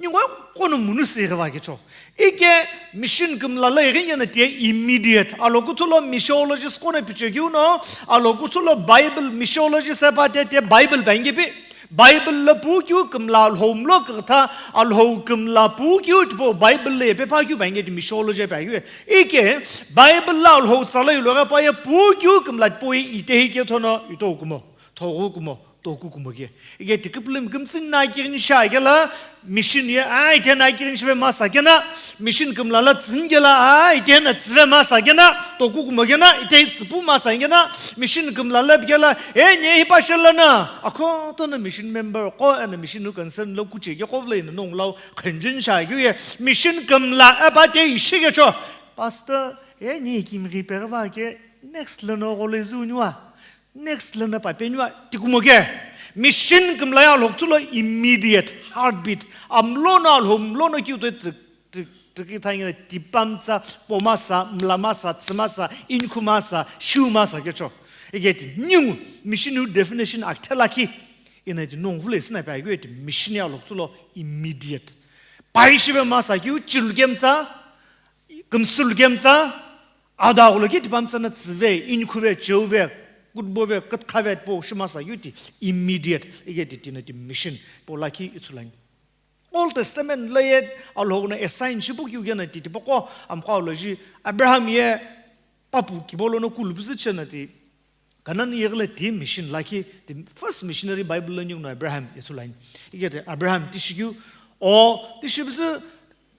Ningu ko no munu se gava ke cho. Ike mission kümla la irin yana te immediate. Alhou kuthulo missiologist ko no piche keu no, Alhou kuthulo Bible missiologist e pa te, te Bible pen ke pi. Bible la pukeu kümla Alhou mlo kükha, Alhou kümla pukeu tipau Bible la pe pa keu pen ke ti missiology pa keu. Ike Bible la Alhou tsala ilo ga pa ye pukeu kümla tipau ye ite hi ke thono ito kumo, thogu kumo, toku kumo ke. Ike ti küpülüm kümtsü na kirin sha ke la mission ye, ai te na kirin shive masa ke na, mission kümla la tsün ke la, ai te na tsüve masa ke na, toku kumo ke na, ite tsüpu masa ke na, mission kümla la ke la, e ne hi pa shela na, akhoto na mission member ko, e na mission nu concern lo kuche ke ko vle na nong lau khenjin sha ke ye, mission kümla e pa te ishi ke cho. Pastor, e ne kim ri perva ke, next lo no go le zu nyua. Next lana pa penyua tikumo ke. Mission kümla ye Alhou kuthulo immediate heartbeat. Amlo no Alhou mlo no kiu to tik, tik, tik itha ngina tipamtsa, pomasa, mlamasa, tsümasa, inkhumasa, shumasa ke cho. Ike ti new mission u definition akthela ki. Ina ti nong vule sina pa ike ti mission ye Alhou kuthulo immediate. Pai shibe masa kiu chilu kemtsa, kümsülu kemtsa, ada ghulo ki tipamtsa na tsüve, inikhuve, cheuve, kutbove, kutkhave, po shumasa yu ti immediate, ike ti tina ti mission, po lakhi ithulani. Old Testament lo ye Alhou na assign shipu kiu kena ti, tipaqo amqo lo ji Abraham ye papu kibolo no kulu püzü chena ti, Canaan yeghile ti mission lakhi, the first missionary Bible lo ningu no Abraham ithulu ani. Ike ti Abraham tishi keu, o tishi püzü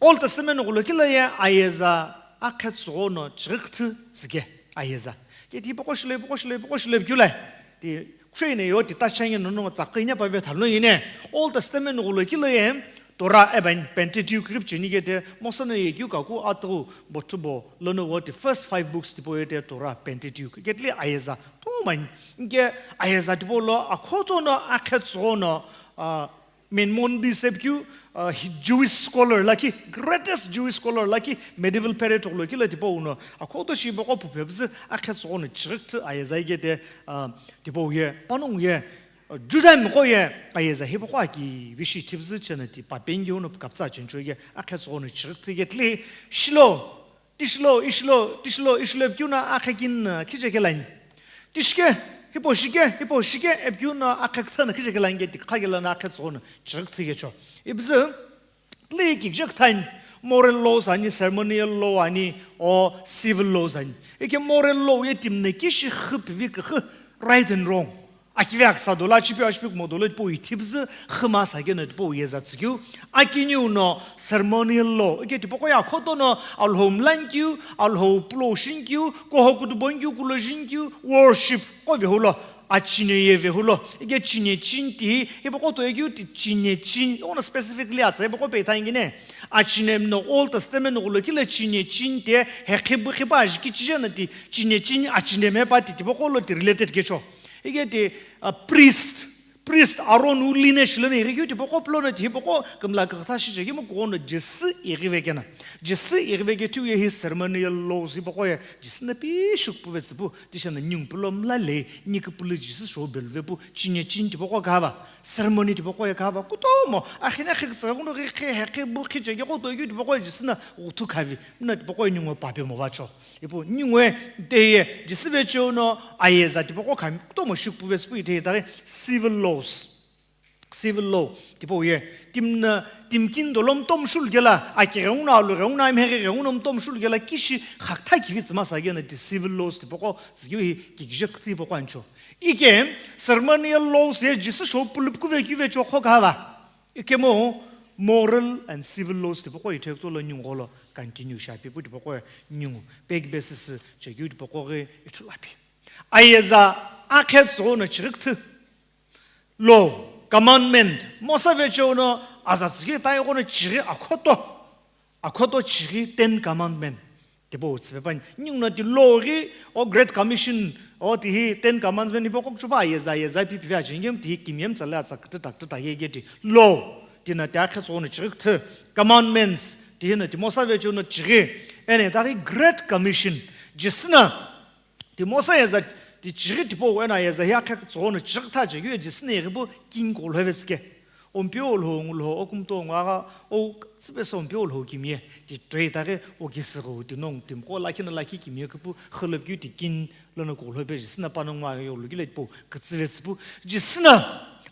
Old Testament ghulo kila ye ayeza akhe tsügho no chighi küthü tsüke ayeza. Ke ti poko shile, poko shile, poko shile keu lai. Ti kushei ne yo ti ta change no no tsakhi ne pa ve thalo yine. Old Testament ghulo kila ye Torah e pen Pentateuch khrip cheni ke te Mosa no ye keu kaku atughu bothu bo lono wo ti first five books tipau ye te Torah Pentateuch. Ketli ayeza thomani. Ke ayeza tipau lo akhoto no akhe tsügho no, ah, Maimonides ipikeu, ah, hi-, Jewish scholar lakhi, greatest Jewish scholar lakhi, medieval period lo kila tipau no akhoto shi boko puphe püzü akhe tsügho no chighi küthü ayeza ike te, ah, tipau ye, panongu ye, Juda miqo ye ayeza hipaqo aki vishi thipüzü chena ti pa pengeu no kaptsa chencho ye akhe tsügho no chighi küthü ye tli shilo, tishilo, ishilo, tishilo, ishilo ipikeu no akhe kin, uh, khiche kelani. Tishike, hipau shike, hipau shike ipikeu no akhe küthü no khiche kelani ke ti kha kela no akhe tsügho no chighi küthü ye cho. Ipüzü Tli kikje küthani, moral laws ani, ceremonial law ani, o civil laws ani. Ike moral law ye timi no kishi xü pivi küxü, right and wrong. Akive aksa dolo, achipiu achipiu kumo dolo, tipau ithi püzü xü masa keno tipau yeza tsükeu. Akiniu no ceremonial law. Ike tipaqo ye akhoto no Alhou mlani keu, Alhou pulo shini keu, kuho kutuboni keu, kulo jini keu, worship qo vehu lo, achine ye vehu lo. Ike chine chini ti, hipaqo to ye keu ti chine chini, ono specifically atsa, hipaqo peitha ingine. Achine no Old Testament no kulo kile chine chini ti, hekhibu khipa ajiki chije na ti, chine chini achine me pa ti, tipaqo lo ti related kecho. Ike ti, uh, priest, priest Aaron wu lineage lono ighi keu tipaqo pulo no ti hipaqo kümla kükütha shichekemu kughou no Jisü ighive kena. Jisü ighive keu tiu ye hi ceremonial laws hipaqo ye Jisü no pishiku puve tsüpu, tishena ningu pulo mla le, ni küpülü Jisü shou beluve pu, chine chini tipaqo kava, ceremony tipaqo ye kava, kutomo, akhine akhe kütsüghi kuno ghi khe, hekhe bu khichekeu to keu tipaqo ye Jisü no ghuthu khavi, mna tipaqo ye ningu pape mo vacho. Ipu ningu ye, teye, Jisü vecheo no ayeza tipaqo khami, kutomo shiku puve tsüpu ite itaghi civil laws. Civil law, tipau ye, timi no, timi kini dolo mtomu shulu kela, aki ghengu no, alu ghengu no, amheghi ghengu no mtomu shulu kela, kishi khakütha kivi tsü masa keno ti civil laws tipaqo tsükeu hi kikije küthü hipaqo ancho. Ike, ceremonial laws ye Jisü shou pülüpükuve keu vecheo qo kava. Ikemu moral and civil laws tipaqo ithekutolo ningu lo continue shiapi pu tipaqo ningu peki basis chekeu tipaqo ghi ithulu api. Ayeza akhe tsüghou no chighi küthü. Law, commandment, Mosa vecheo no aza tsükeu ta ighono chighi akhoto. Akhoto chighi Ten Commandment. Tipau tsüpe pani. Ningu no ti law ghi, o Great Commission, o ti hi Ten Commandment hipaqo kuchupa ayeza, ayeza pi pive ajengem ti hi kimiyem tsale atsa kütüta kütüta ye ye ti. Law, ti no ti akhe tsüghou no chighi küthü. Commandments, ti hi no ti Mosa vecheo no chighi. Eno itaghi Great Commission. Jisü no ti Mosa yeza ti chighi tipau eno ayeza hi akhe tsüghou no chighi kütha chekeu ye Jisü no ighi pu kini kukulhove tsüke. Ompeu Alhou ngu Alhou, okumto ngu agha, o tsüpesü Ompeu Alhou kimiye, ti toi itaghi o kisüghü ti nongu timiqo lakhi no lakhi kimiye küpu, xülüpikeu ti kini lono kukulhope Jisü no pano ngu aghi yolu kile tipau kütsüve tsüpu, Jisü no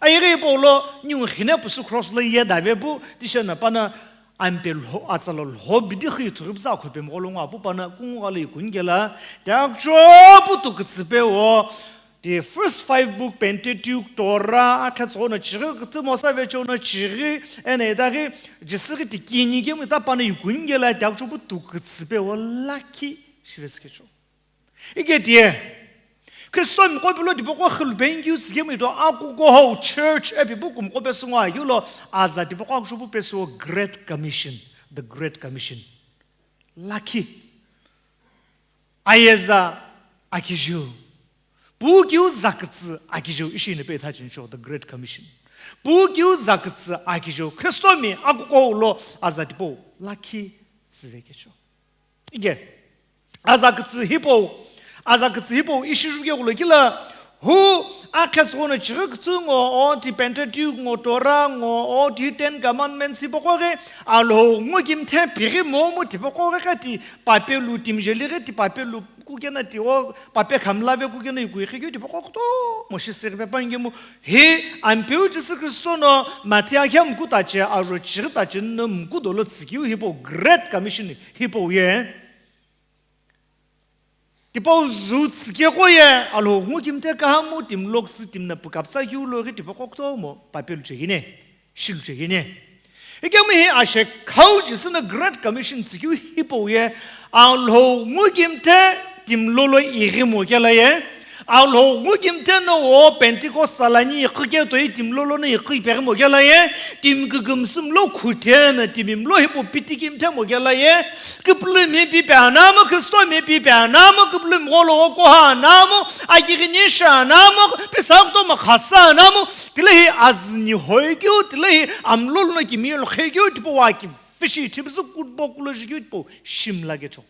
ayeghi hipau lo ningu khine pusu cross lo ye dave pu, tishena pano Ampe lho, atsa lo lho bidi xü ithughi püzü akhope mgho lo ngo apu pano kungu gha lo ikuni kela, tiakucho pu tu kütsüpe wo, the first five book Pentateuch, Torah, akhe tsüghou no chighi küthü Mosa vecheo no chighi, eno itaghi Jisü ghi ti kini kemu ita pano ikuni kela, tiakucho pu tu kütsüpe wo lakhi shive tsükecho. Ike tiye, Kristo miqo pilo tipaqo xülupeni keu tsükemu ito akukuhou church ipi pu kumuqo pesü ngo akeu lo aza tipaqo akucho pu pesü wo Great Commission, the Great Commission. Lakhi. Ayeza akijeu. Pu keu zakütsü akijeu ishi ino pe itha chincho, the Great Commission. Pu keu zakütsü akijeu. Kristo mi akukuhou lo aza tipau lakhi tsüve kecho. Ike, aza kütsü hipau, aza kütsü hipau ishi juke kulo kila, hu akhe tsüghou no chighi küthü ngo, o ti Pentateuch ngo, Torah ngo, o ti Ten Commandments hipaqo ghi, Alhou ngu kimthe pighi momu tipaqo ghi kha ti papelu timi jeli ghi ti papelu kukena ti o pape khamlave kukena ikui khikeu tipaqo kutomo shisighipe pangemu, hi Ampeu Jisü Kristo no Matthew akhe mku tache, ajo chighi tache no mku dolo tsükeu hipau Great Commission hipau ye. Tipau zu tsükeqo ye, Alhou ngu kimthe kahamu, timi loküsü timi no pükapütsa keu lo ghi tipaqo kutomo papelu chekine, shilu chekine. Ikemu hi ashekhau Jisü no Great Commission tsükeu hipau ye, Alhou ngu kimthe timi lolo ighimo kela ye, Alhou ngu kimthe no wo Pentecost salani iqhü ke toi timi lolo no iqhü ipeghimo kela ye, timi kükümsü mlo khuthe no timi mlo hipau piti kimthe mo kela ye, küpülümi pipe anamu, Kristomi pipe anamu, küpülümi gholo wo koha anamu, akighini shi anamu, pisa kutomo khasa anamu, tilehi azüni hoikeu, tilehi amlolo no kimiye lo khekeu, tipau wa kivishi, tipüzü kutbo kulo jikeu, tipau shimla kecho.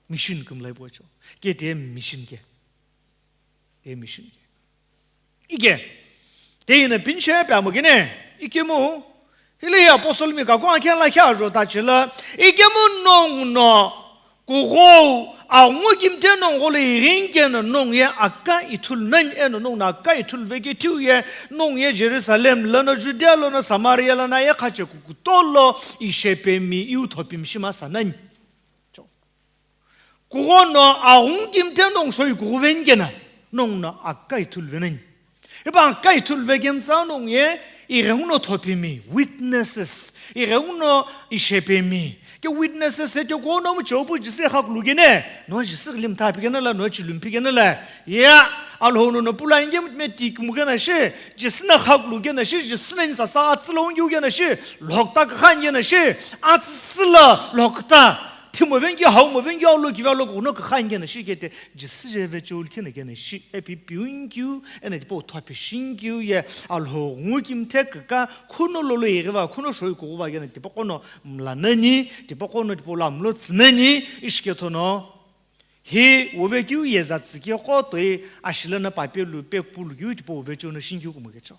Mission kümla ipuacho. Ke te mission ke. Te mission ke. Ike. Te ina pinche pe amo kene. Ikemu. Hile ya apostle mi kako akhe la kya jo ta chila. Ikemu nong no. Kughou. Angu kimte nong gole irinke no nong ye aka ithul nani eno nong na aka ithul veke tiu ye. Nong ye Jerusalem lana Judea lana Samaria lana ye khache kukutolo. Ishepe mi iu thopim shima sanani. Kughono aghungu kimthe nong shoi kughuve nkena. nongu no aka ithulu venani. Ipa aka ithulu vekemtsa nongu ye, ighenguno thopemi, witnesses, ighenguno ishepemi. Ke witnesses he ke kono mu chopu Jisü khakulu kene, no Jisü lim thapi kene la, no chilum pi kene la. Ya, Alhou no no pula inge mutme tik mu kene shi, Jisü na khakulu kene shi, Jisü na insa sa atsilo ungi kene shi, lokta khan kene shi, atsilo lokta. Thimo vengi hau mo vengi aulo ki valo kuno khan kene shi kete, Jisü je ve chul kene kene shi, epi piun kiu, ene tipo thwa pishin kiu ye, Alhou ngu kimthe kaka, kuno lolo iriva, kuno shoi kuva kene tipo kono mla nani, tipo kono tipo lamlo tsinani, ishike thono. Hi uve kiu ye za tsike ko toi ashilana pape lu pe pulu kiu tipo uve chono shin kiu kumo kecho.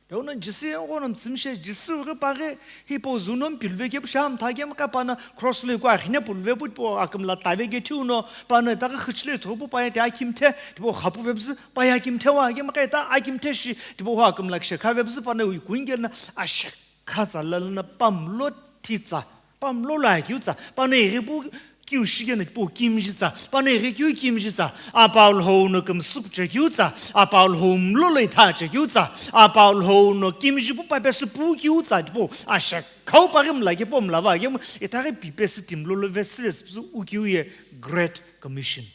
Deuno Jisü ye ngo no mtsümshe, Jisü ghi paghi, hipau zuno mpilve ke pusha mtha ke mka pana cross lo ikua khine pulve pu po akümla tave ke thiuno, pana ta khichile thopu pa ya te akimthe, tipo khapu vebzü, pa ya akimthe wa ke mka ta akimthe shi, tipo ho akümla kishe kha vebzü pana ui kunge na ashek kha tsa la na pamlo thitsa. Pamlo la kiu tsa, pano ighi pu kiu shikena pu kimji tsa, pano ighi kiu kimji tsa, apa Alhou no kümsüp che kiu tsa, apa Alhou mlo lo itha che kiu tsa, apa Alhou no kimji pu pape sü pu kiu tsa, tipo, ashe, khau pa ghi mla ke po mla va ke mu, itha ghi pipe sü tim lo lo ve sü ve sü u kiu ye Great Commission.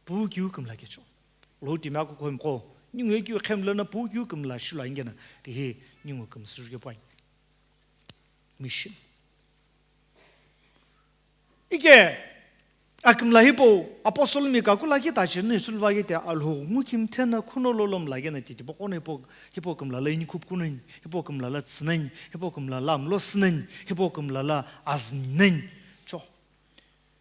Pu kiu kümla ke cho. Lo timi aku ko him ko, ningu ye kiu khem lo na pu kiu kümla shula ingena, tihi ningu kümsü ke pai. Mission. Ike, akümla hipau, apostle mi kakula ki ta chini sulva ki te Alhou ngu kimthe na kuno lolom la gena titi poko na hipau, hipau kümla la ini khup kunani, hipau kümla la tsinani, hipau kümla la amlo sinani, hipau kümla la azinani. Cho.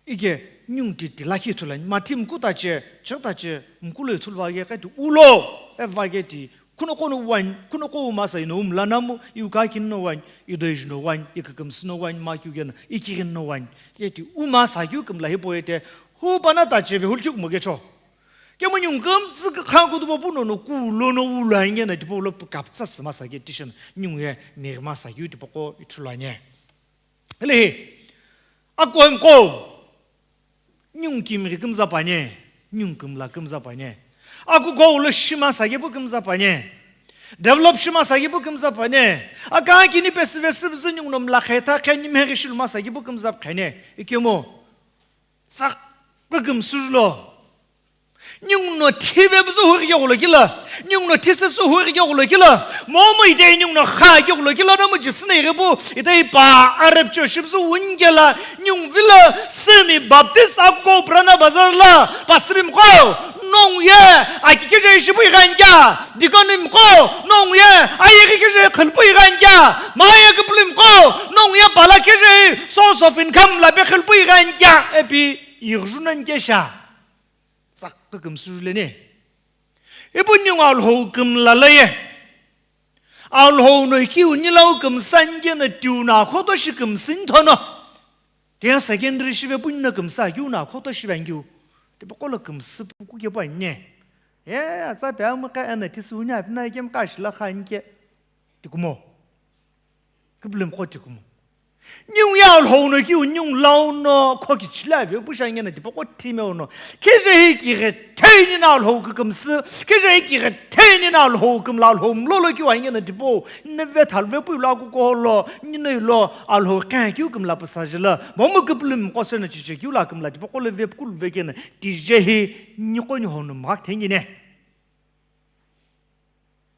Ike, nyung titi la ki thulani, mati mku ta che, chak ta che, mku lo ithulva ke kati ulo, eva ke ti, Kuno kono wani, kuno ko masa ino umla namu, iu ka kin no wani, ido ij no wani, ikakam sino wani, ma kiu gena, ikirin no wani. Yeti uma sa kiu kümla hipo yete, hu pana ta cheve hul kiu kumo gecho. Kemu nyung kümtsü kha kutubo puno no kulo no ula ingena tipo lo kaptsa sima sa ke tishan, nyung ye mirma sa kiu tipo ko ithulanye. Helehi, akohemqo, nyung kimghi kümza panye, nyung kümla kümza panye. Akuko ulo shima sagipu kümza panye. Develop shima sagipu kümza panye. Aka kini pesive sibzi nyung nom la kheta khe nimheghi shiluma sagipu kümza phene. Ikemo. Tsak küküm sujulo. Nyungno thive buzu hurike ghulo kila, nyungno thise su hurike ghulo kila, momu ite nyungno kha ke ghulo kila, namu jisine iribu, ite ipa arep church buzu unkela, nyung vila, semi Baptist akko Purana Bazar la, pastor mko, nong ye, aki keje ishibu igankia, deacon mko, nong ye, ayi keje khalpu igankia, ma ye kiplim ko, nong ye, pala keje source of income la pe khalpu igankia, epi, irjunan kesha. Tsak kükümsü jule ne. Ipu nyung Alhou kümla la ye. Alhou no kiu nilau kümsan ke na tiu na khoto shi kümsün thono. Tia secondary shive punna kümsa kiu na khoto shive angiu. Tipaqo lo kümsü pu kuke pa ne. Ye, atsa pe amu ka ana tisu nya pina ke mka shila khan ke. Tikumo. Kiplim ko tikumo. Nyung ya Alhou no kiu nyung lau no khoki chila ve pusha ngena tipaqo thimeo no. Kije hi kire theini na Alhou kükümsü, kije hi kire theini na Alhou kümla Alhou mlolo kiu ngena tipo, ne ve thal ve pu la ku ko lo, ni ne lo Alhou kha kiu kümla pasa jila. Momu kiplim ko se na chiche kiu la kümla tipaqo le ve kul ve kena, tije hi ni ko ni ho no mgak thengi ne.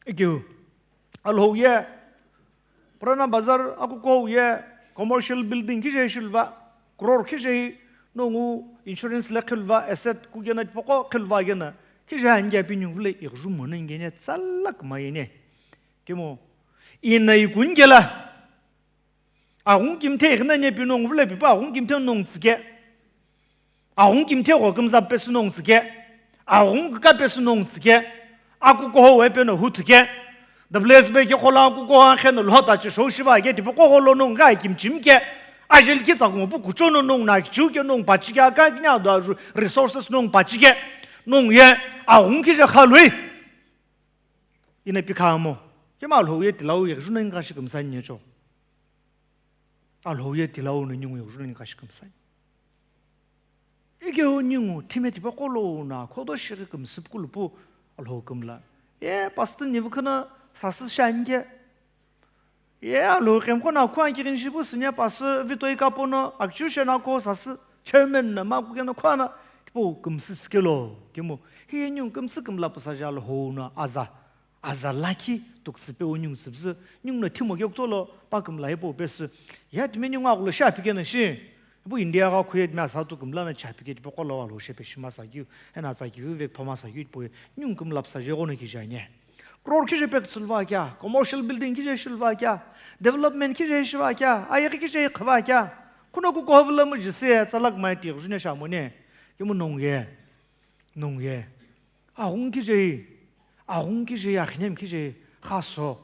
Ikeu, Alhou ye, Purana Bazar akuko ye, commercial building kije shilva, crore kije hi, nongu insurance le khilva, asset kugena tipaqo khilva gena, kije ange api nyung vile irju mona ingene tsalak ma yene. Kemo, ina ikun gela, Aghungu kimthe ighina nye pi nongu vile pipa aghungu kimthe nongu tsike. Aghungu kimthe gho kümza pesü nongu tsike. Aghungu kika pesü nongu tsike. Akuko ho we peno hu tsike. The place be ke khola akuko ho khe no lhota che shou shiva ke tipaqo ho lo nongu ga kimchim ke. Ajel ki tsa kumo pu kucho no nongu na kichu ke nongu pachi ke aka kinya do resources nongu pachi ke. Nongu ye aghungu kije khalui. Ina pikha mo. Kema Alhou ye tilau ye juna inga shi kümsa nye cho. Alhou ye tilau no nyung ye juna inga shi kümsa. Ikeu ningu thime tipaqo lono khudo shighi kümsüpukulu pu Alhou kümla. Ye pastor nivu khana sasü shani ke. Ye Alhou kemko na khuan kirin shipu sünya pastor Vito Ikapono akchu shena ko sasü chairman na ma kukena khuana tipau kümsü sikelo. Kemu hi ningu kümsü kümla pusaja Alhou no aza. Aza lakhi tuksüpe u ningu süpüzü, ningu no thimo kekutolo, pa kümla hipau pesü. Ya timi ningu aghulo shi aphi kena shi. Ipu India gha khuye timi asa tu kümla na chaphi ke tipaqo lo Alhou shepe shima sa keu, ena tsa kivi vek phama sa keu tipau ningu kümla psa je ghono kije anye. Crore kije pek sülva kya, commercial building kije shilva kya, development kije shiva kya, ayeghi kije khava kya. Kuno ku kovla mu jise tsalak mai ti june shamone. Kemu nong ye. Nong ye. Aghung kije. Aghung kije ya khinem kije khaso.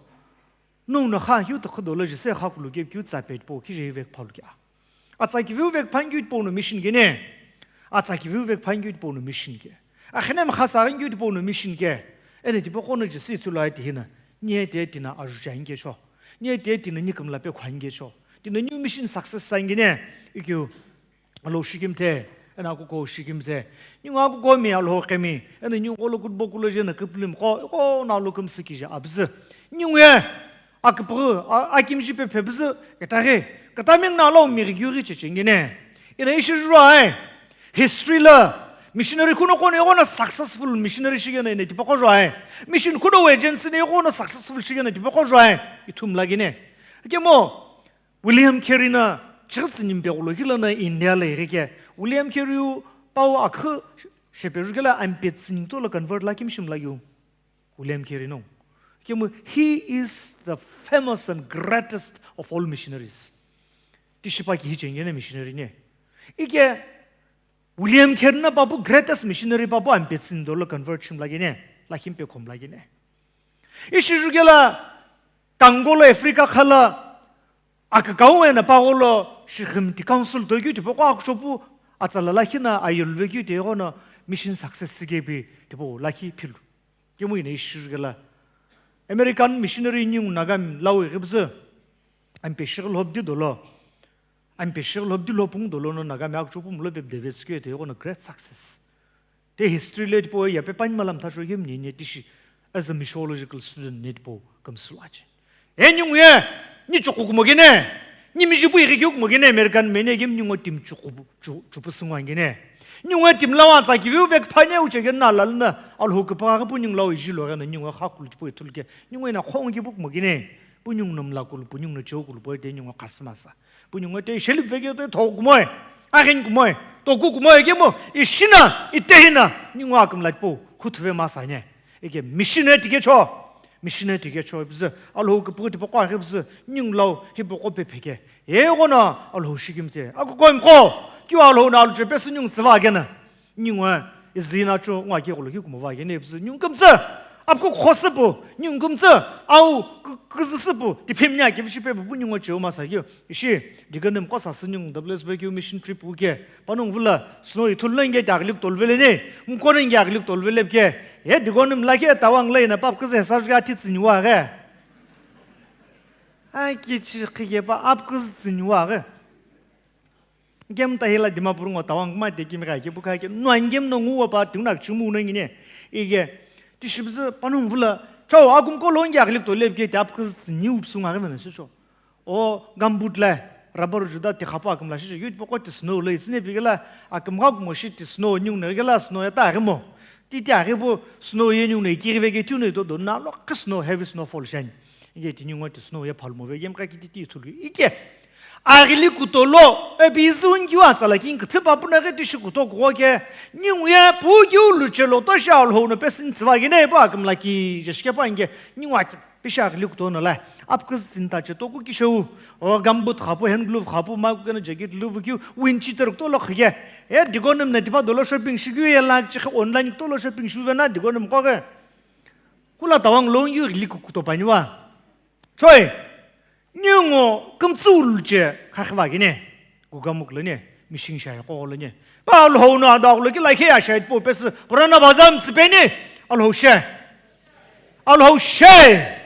Nung no kha hiu tokhu dolo jise kha kulu kep kiu tsa pet po kije vek phalu kya. Atsa kiviu vek phan kiu po no mission kene. Atsa kiviu vek phan kiu po no mission ke. Akhinem kha sa kiu po no mission ke. Ene tipaqo no jise tsulai ti hina. Nye te tina aju chan ke cho. Nye te tina ni kümla pe khwan ke cho. Tina new mission success san kene. Ikeu Alhou shikimthe, ena kuko shikimthe. Ningu kuko mi Alhou kemi, ena ningu lo kutbo kulo jena kuplim ko, ko na lo kümsü kije abzü. Ningu ye, akuphu, a-, akimji pe phebzü, ketaghi, kataming na lo mi rigi ri chechengene. Ina ishi juai, history la, missionary kuno kono yegona successful missionary shigena ina tipaqo juai. Mission kuno agency ne yegona successful shigena tipaqo juai. Ithum lagine. Kemo, William Carey na chighi tsüni mpe ghulo kilo na India la ighi ke. William Carey u pau akhu shepe jukela ampe tsüni to lo convert la kimshim la yu. William Carey no. Kemu, he is the famous and greatest of all missionaries. Tishipa ki hi chengene missionary ne. Ike William Carey na papu greatest missionary papu ampe tsüni to lo convert shim la gene. La kimpe khom la gene. Ishi jukela Congo lo Africa khala Akükau ena pagholo shighimti council toikeu tipaqo akushopu atsala lakhi na ayüluvekeu tiyeqo no mission success sikepi tipau lakhi philu. Kemu ina ishi jukela American missionary ningu Nagami lau ighipüzü ampe shighi lhobdi dolo. Ampe shighi lhobdi lhopungu dolo no Nagami akushopu mulo pepu David sikeu tiyeqo no great success. Te history le tipau ye yape pani malam thasho ye mnyenye tishi as a missiological student ne tipau kümsülu ache. E ningu ye, ni chuku kumo gene, ni mijipu ighi keu kumo gene, American mene ye ningu tim chuku, chu-, chupu sungwa gene. Ningu ye tim lawa tsa kiviu vek phane uche gene na lalna, Alhou kipagha pu ningu lau iji lo gene, ningu ye khakulu tipau ithulu ke, ningu ye na khong kipu kumo gene, pu ningu no mlakulu, pu ningu no cheukulu, pu te ningu khasmasa. Pu ningu te shelip vekeu te thou kumoe, aghin kumoe, toku kumoe kemo, ishina, itehina, ningu akümla tipau, khuthuve masanye. Ike mission e tikecho, mission e tikecho, ipüzü, Alhou kipughi tipaqo aghi püzü, ningu lau, hipaqo pepheke. Yeqo no, Alhou shikimthe, akuko imqo, kiu Alhou no aluche pesü ningu tsüva kena. Ningu, izina cho, ngwa ke ghulo ki kumo va kene ipüzü, ningu kümtsü, apku khosüpu, ningu kümtsü, au, kü-, küzüsüpu, tiphimni akivishi pepu, pu ningu cheu masa keu, ishi, diganim kosa sü ningu W S B Q mission trip uke, panongu vula, snow ithulu nge aghili kutoluvele ne, mkono nge aghili kutoluvele ke, ye diganim la ke tawang le na pap küzü hesa juke athi tsüni wa ghe. Aki chi khike pa ap küzü tsüni wa ghe. Game ta hila Dimapur ngo tawang kuma te kimi kai ke bukai ke nuan game no nguwa pa tingna chimu no ngine. Ige, tishibzu panung vula, chau agum ko longi aghili to lep ke te ap küzü tsüni upsu nga ghe na shisho. O gambut la, rubber juda te khapa aküm la shisho, yut poko te snow la, isine pigela, aküm ga kumo shi te snow, nyung na gela snow ya ta aghi mo. Ti ti aghi bo snow ye nyung na ikiri ve ke tu ne do do na lo ke snow, heavy snowfall shan. Ige ti nyung wa te snow ya phalmo ve game ka ki ti ti thulu. Ige. Aghili kutolo, e bizun kiwa tsala king kthip apuna ghe tishi kuto kuwa ke, ningu ye pu kiu luche lo to sha lo no pesin tsva gine pa aküm la ki, jeshke pa nge, ningu wa ki, pisha aghili kuto no la, ap küzü tsin ta che to ku ki sheu, o gambut khapu, hand glove khapu, ma ku kena jacket luvu kiu, wind cheater kuto lo khige, e digonim na tipa dolo shopping shi kiu ye la chi online kuto lo shopping shu ve na digonim ko ge. Kula tawang long yu aghili kuto pa niwa. Choi, ningu kümtsu ulche khakhiva gine, gugamuk lene, mishing shai ko lene. Pa Alhou no adagh lo ki la khe ya shai po pes, purana bazam tsipeni, Alhou she. Alhou she.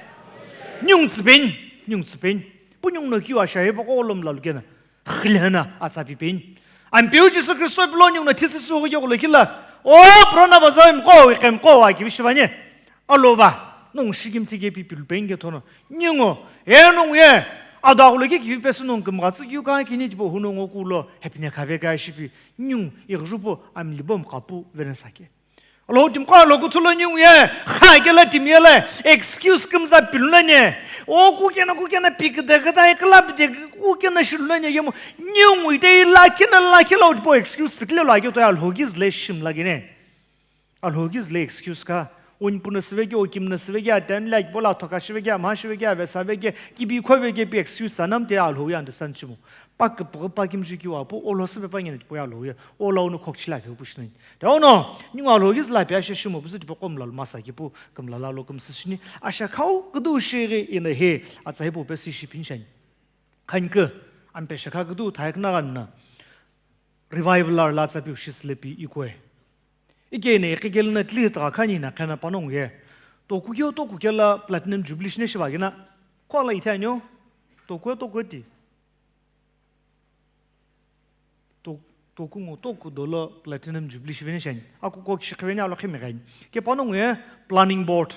Ningu tsipeni, ningu tsipeni. Pu ningu no kiwa shai po ko lom la lukena. Khilena atsa pipeni. Ampeu Jisü Khristo pilo ningu no thisüsü ghukeu lo kila, o purana baza mqo, iqe mqo wa kivi shivani. Alova, nongu shikimthi kepi pilu penge thono. Ningu, e nongu ye, adagulo ki kivi pesu nongu kümgha tsü kiu ka kini tipo hu nongu kulo, hepine khave ka shipi. Ningu, ighjupu, amlibo mqapu, vene sake. Alhou timi qo lo kuthulo ningu ye, kha kela timi ye le, excuse kümza pilu nani. O kukena, kukena pikde keda, club de kukena shilu nani yemu. Ningu ite lakhi na lakhi lo tipo excuse sikle lo ake to ya Alhou ki zle shim lagine. Alhou ki zle excuse ka. Unpu na sivege, okim na sivege, atan la kibo la thoka shivege, ama shivege, avesa vege, kibi khovege pi excuse sanam te Alhou ya understand shimu. Pak pag pagim ju kiwa pu, olo sibe pa ngene tipo ya Alhou ya. Ola uno khokchila ke pushni. Da ono, ningu Alhou ki zla pya she shimu pusu tipo kom lal masa ki pu, kümla lalo kümsishni. Asha khau kudu shiri in the he, atsa hipo pesi shi pinshani. Khanke, ampe shakha kudu thaik na ganna. Revival ar la tsa piu shislepi ikwe. Ike ne ike gel na tli ta khani na khana panong ye. To kukyo to kukela platinum jubilee shine shiva gina. Kola ithanyo. To kukyo to kukyo ti. To, to kungo to kudo lo platinum jubilee shivene shani. Aku ko kishikvene alo khimi gani. Ke panong ye planning board.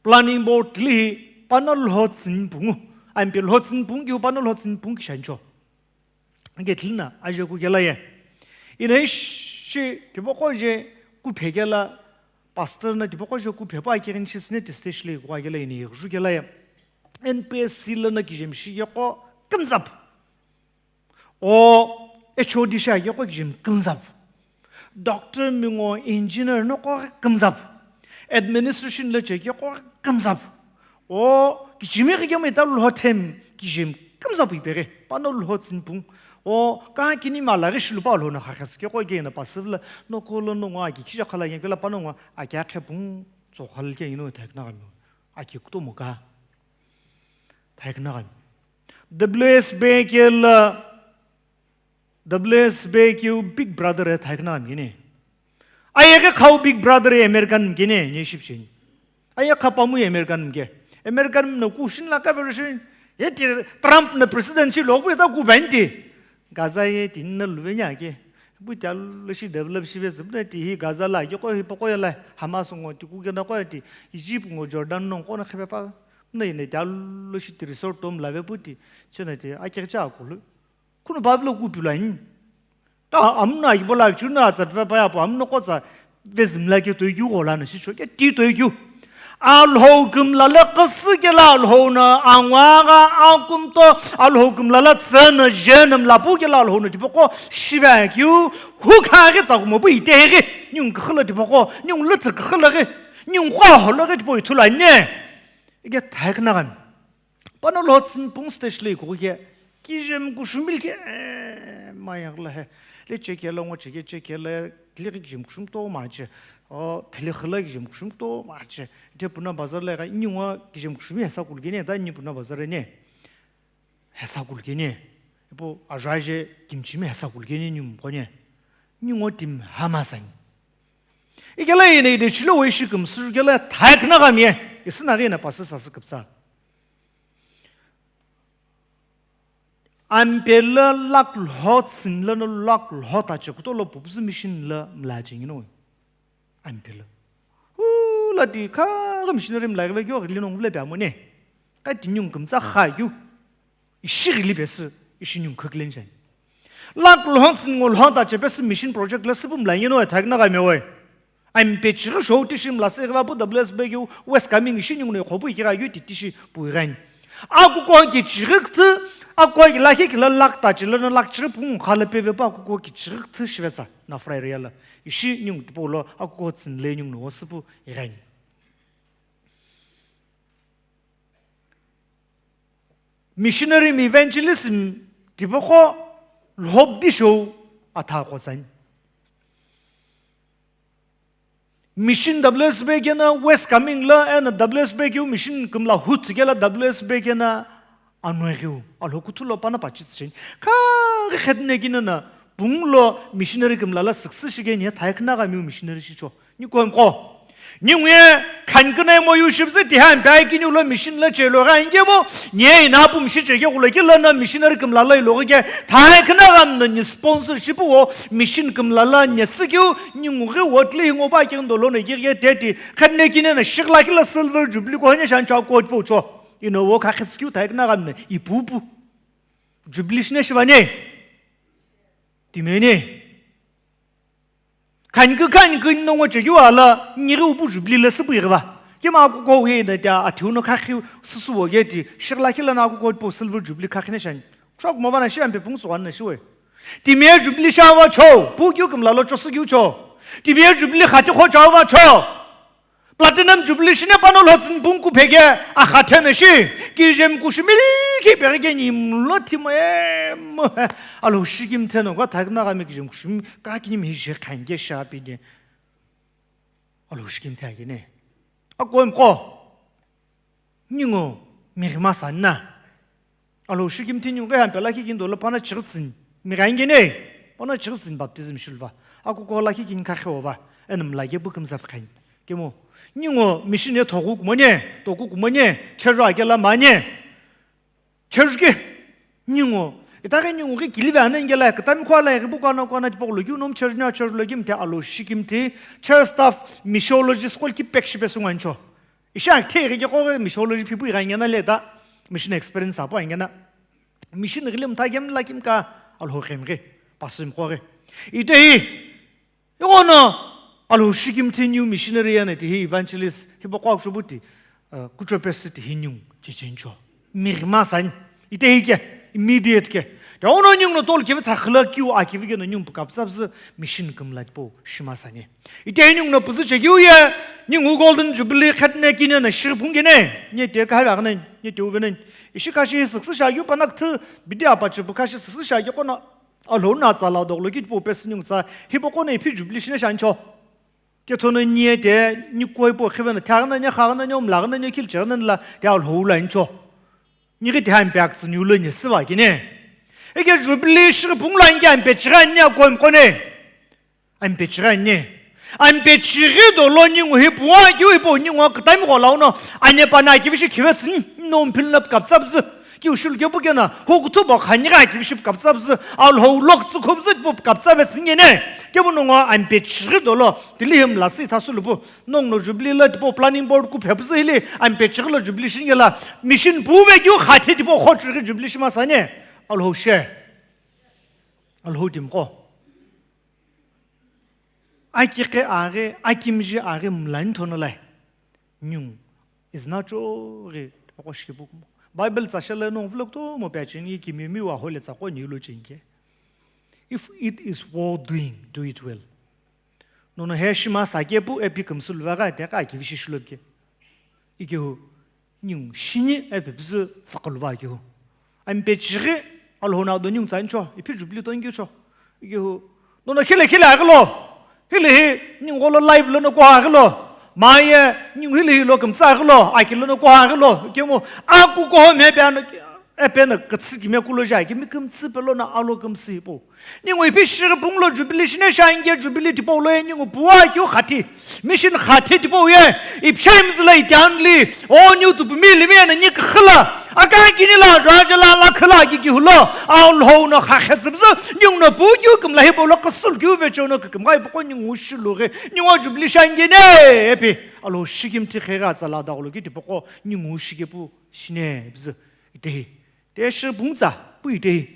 Planning board tli pana lho tsin pungu. Ampe lho tsin pungu, pana lho tsin pungu kishancho. Nge tlina, aje ku kela ye. Ina ishi, tipoko je ku phe kela, pastor na tipoko je ku phe pa kirin shi sine ti stage le ku kela ini ju kela ye. N P S C la na kijem shi ye ko kümzap. O H O D sha ye ko kijem kümzap. Doctor mingo engineer no ko kümzap. Administration le che ke ko kümzap. O kichimi ke me ta lho them kijem kümzap ipere. Pano lho tsin pung. O ka kini ma la ri shilu pa lho na kha khas ke ko ke na pasivla no ko lo no ngwa ki kija khala ke la pano ngwa a kya khe pung so khal ke ino thak na ga mi. A ki kuto mo ka. Thak na ga mi. W S B ke la W S B keu big brother e thai khna mgini. Aye ke khau big brother e American mgini, nye shipshin. Aye kha pamu ye American mge. American na ku shin la ka version. Ye ti Trump na president shi lo ku ta ku ban ti. Gaza ye ti na lu ve nya ke. Bu ta lo shi develop shi ve zim na ti hi Gaza la ye ko hi pa ko ya la Hamas ngo ti ku ke na ko ti Egypt ngo Jordan no ko na khe pa. Na ye ne ta lo shi ti resort tom la ve pu ti. Chena ti a ke cha ko lu. Kuno Bible ku pilu ani. Ta amna ibola chuna tsa pa pa ya po amna ko tsa vezimla ke toikeu gola na shicho ke ti toikeu. Alhou kümla le qasü ke la Alhou na angwa ga akum to Alhou kümla la tsana jenam la pu ke la Alhou na tipo ko shiva kiu hu kha ge tsa mo pu ite ge nyung khla tipo ko nyung le tsa khla ge nyung ko ho le ge tipo ithu la ne. Ge thai kana gan. Pano lo tsin pung stage le ko ke kijem kushumil ke eh, mayang la he. Le che ke la ngo che ke che ke la le kijem kushum to ma che. O thele khala kijem kushum to ma che. De puna bazar le ga ni ngo kijem kushum he sa kul ke ne da ni puna bazar ne. He sa kul ke ne. Po ajaje kimchi me he sa kul ke ne ni mo ko ne. Ni ngo tim hama sa ni. Ikela ine de chilo we shi kum su ke la thai kana ga mi. Isna ge na pas sa su kupsa. Ampela lak lho tsin la no lak lho ta che kuto lo pupusu mission la mla che ngino. Ampela. Hu la di kha ga missionary mla ga kyo ri no mvle pya mo ne. Ka ti nyung kum tsa kha yu. Ishi ri li pesi ishi nyung khak len chen. Lak lho tsin ngo lho ta che pesi mission project la sipum la ngino thak na ga me we. Ampe chighi shou tishi mla se ghiva pu W S B keu West Kaming ishi ningu ne khopu ikigha keu ti tishi pu ighani. Akuko ki chighi kthu, akuko ki lakhi ki la lak ta chi la na lak chighi pu ngkha la peve pu akuko ki chighi kthu shivetsa na fry area la. Ishi ningu tipo lo akuko tsin le ningu no sipu ighani. Missionary mi evangelism tipaqo lhobdi shou atha qo sani. Mission W S B kena West Kaming la ena W S B keu mission kümla hut kela W S B kena anoi keu alho kuthu lo pana pachi tshin. Kha khetne kina na pung lo missionary kümla la success shigeni thai khna ga miu missionary shicho. Ni koim ko. Ninguye khaniküna imoyu shipüzü tihan pai kini ulo mission lo chelo gha ingemo, nye ina pu mishi cheke kulo ki lana missionary kümla lo ilo ke, thai kina gam no ni sponsorship wo mission kümla la nye sikyu, ningu ghi wotli hingo ba kendo lo no ki ke teti, khanne kine na shikla kila silver jubilee ko hanya shan cha ko po cho. Ino wo kha khitskyu thai kina gam no ipupu. Jubilee shine shivane. Timene. Khanikü khanikü nongo chekeu ala, nighi upu jubilee la süpu ighiva. Kima akuko uye na tia athiu no khakhi susu wo ye ti, shirla khila na akuko po silver jubilee khakhi na shani. Kusho kuma vana shi ampe pung suwan na shiwe. Timiye jubilee shawa cho, pu kyu kümla lo cho sü kyu cho. Timiye jubilee khati kho chawa cho. Platinum jubilee shine pano lo tsün pung ku phege, akha thena shi, ki jem ku shimil ki phege ke ni mlo thimo em. Alo shikim theno ka thak na ga me ki jem ku shim, ka ki ni mi je khan ke sha pi de. Alo shikim thagi ne. A ko em ko. Ningo mi ma san na. Alo shikim thi ningo ka hampe lakhi kindo lo pana chigitsin. Mi ga inge ne. Pana chigitsin baptism shilva. Aku ko lakhi kin ka khewa. Enam lage bu kum zap khan. Kemo. Ningo mission e thogu kumane, toku kumane, chero age la mane. Church ke ningu, itaghi ningu ghi kilive ana ingela, kitami khua la ighi bu kuana kuana tipau lo keu nom church na church lo ghi mthe alo shikim thi, church staff, missiologist qo ki pek shipe sungu ancho. Isha the ghi ko ghi missiology phipu igha ingena le ta, mission experience apo ingena. Mission ghi le mtha gem la kim ka alo ghem ghi, pasim qo ghi. Ite hi, Iqono, alo shikim thi new missionary ana tihi evangelist, hipaqo akusho buti, uh, kuchopesi tihi new chechencho. Mirima sani, ite hike, immediate ke. Te ono ningu no tol kivi thakhla kiu akivi ke no ningu kapsapsi mission kumla po shima sani. Ite ningu no pusu chekiu ye, ningu golden jubilee khatne kine na shirphung kene, nye te kahavi akhne, nye te uvene. Ishi kashi success sha yu panak thu, bidi apachi bu kashi success sha yu kono, Alhou na tsala doglo ki tipau pesü ningu tsa, hipaqo no ipi jubilee shina shancho. Kethono nie te, ni koi po khivena, thagna nya, khagna nya, umlagna nya, kilchegna la, te Alhou la ncho. Ni ghi te han pek tsü ni ulo ni siva kine. Eke jubilee shirphung la nge an pechira nya koim kone. An pechira nye. An pechiri dolo ningu hi puwa kiu hipau ningu kitami gho launo, anye pana kivishi khivetsi, no mpilnap kaptsapsi, kiu shul kepu kena, hukuthu bo khanyira kivishi kaptsapsi, Alhou lok tsukubzi po kaptsavetsi ngene, kepu nungo an pechiri dolo, tili him lasi thasu lupu, nong no jubilee la tipo planning board ku phepsi hili, an pechiri lo jubilee shinge la, mission puve kiu khathi tipo khochiri jubilee shima sane, Alhou she, Alhou timko. Aki ke aghi, aki mji aghi mlani thono lai. Nyung. Is not cho ghi, ako shikipu kumo. Bible tsa shele no vlog to mo pachin yi kimi mi wa hole tsa ko ni lo chinke. If it is worth doing, do it well. Nono he shima sa kepu epi kumsul vaga te ka ki vishi shulop ke. Ikihu, ningu shini epi püzü tsakaluva ikihu. Ampe chighi, Alhou na do ningu tsa incho, ipi jubilee to ingicho. Ikihu, nono khile khile agilo. Hile hi, ningu lo live lo no kwa agilo. Maye, ningu hile hi lo kumtsa agilo. Aki lo no kwa agilo. Ikemu, aku ko me pe ano, epe na kutsi ki me kulo ja, ki mi kumtsi pe lo na alo kumsi po. Ningu ipi shirphung lo jubilee shine shange jubilee tipau lo ye ningu puwa kiu khathi. Mission khathi tipau ye. Ipshaim zila itianli. O niu tupu mi limi ena ni khila. Aka kini la raja la la khila ki ki hulo. Alhou no kha khetsibzu. Ningu no pu kiu kumla hipau lo kusul kiu vecho no kukum gai poko ningu shilu ghe. Ningu jubilee shange ne. Epi. Alhou shikim ti khega tsala daglo ki tipoko ningu shikepu shine bzu. Itehi. Te shirphung tsa, pu itehi.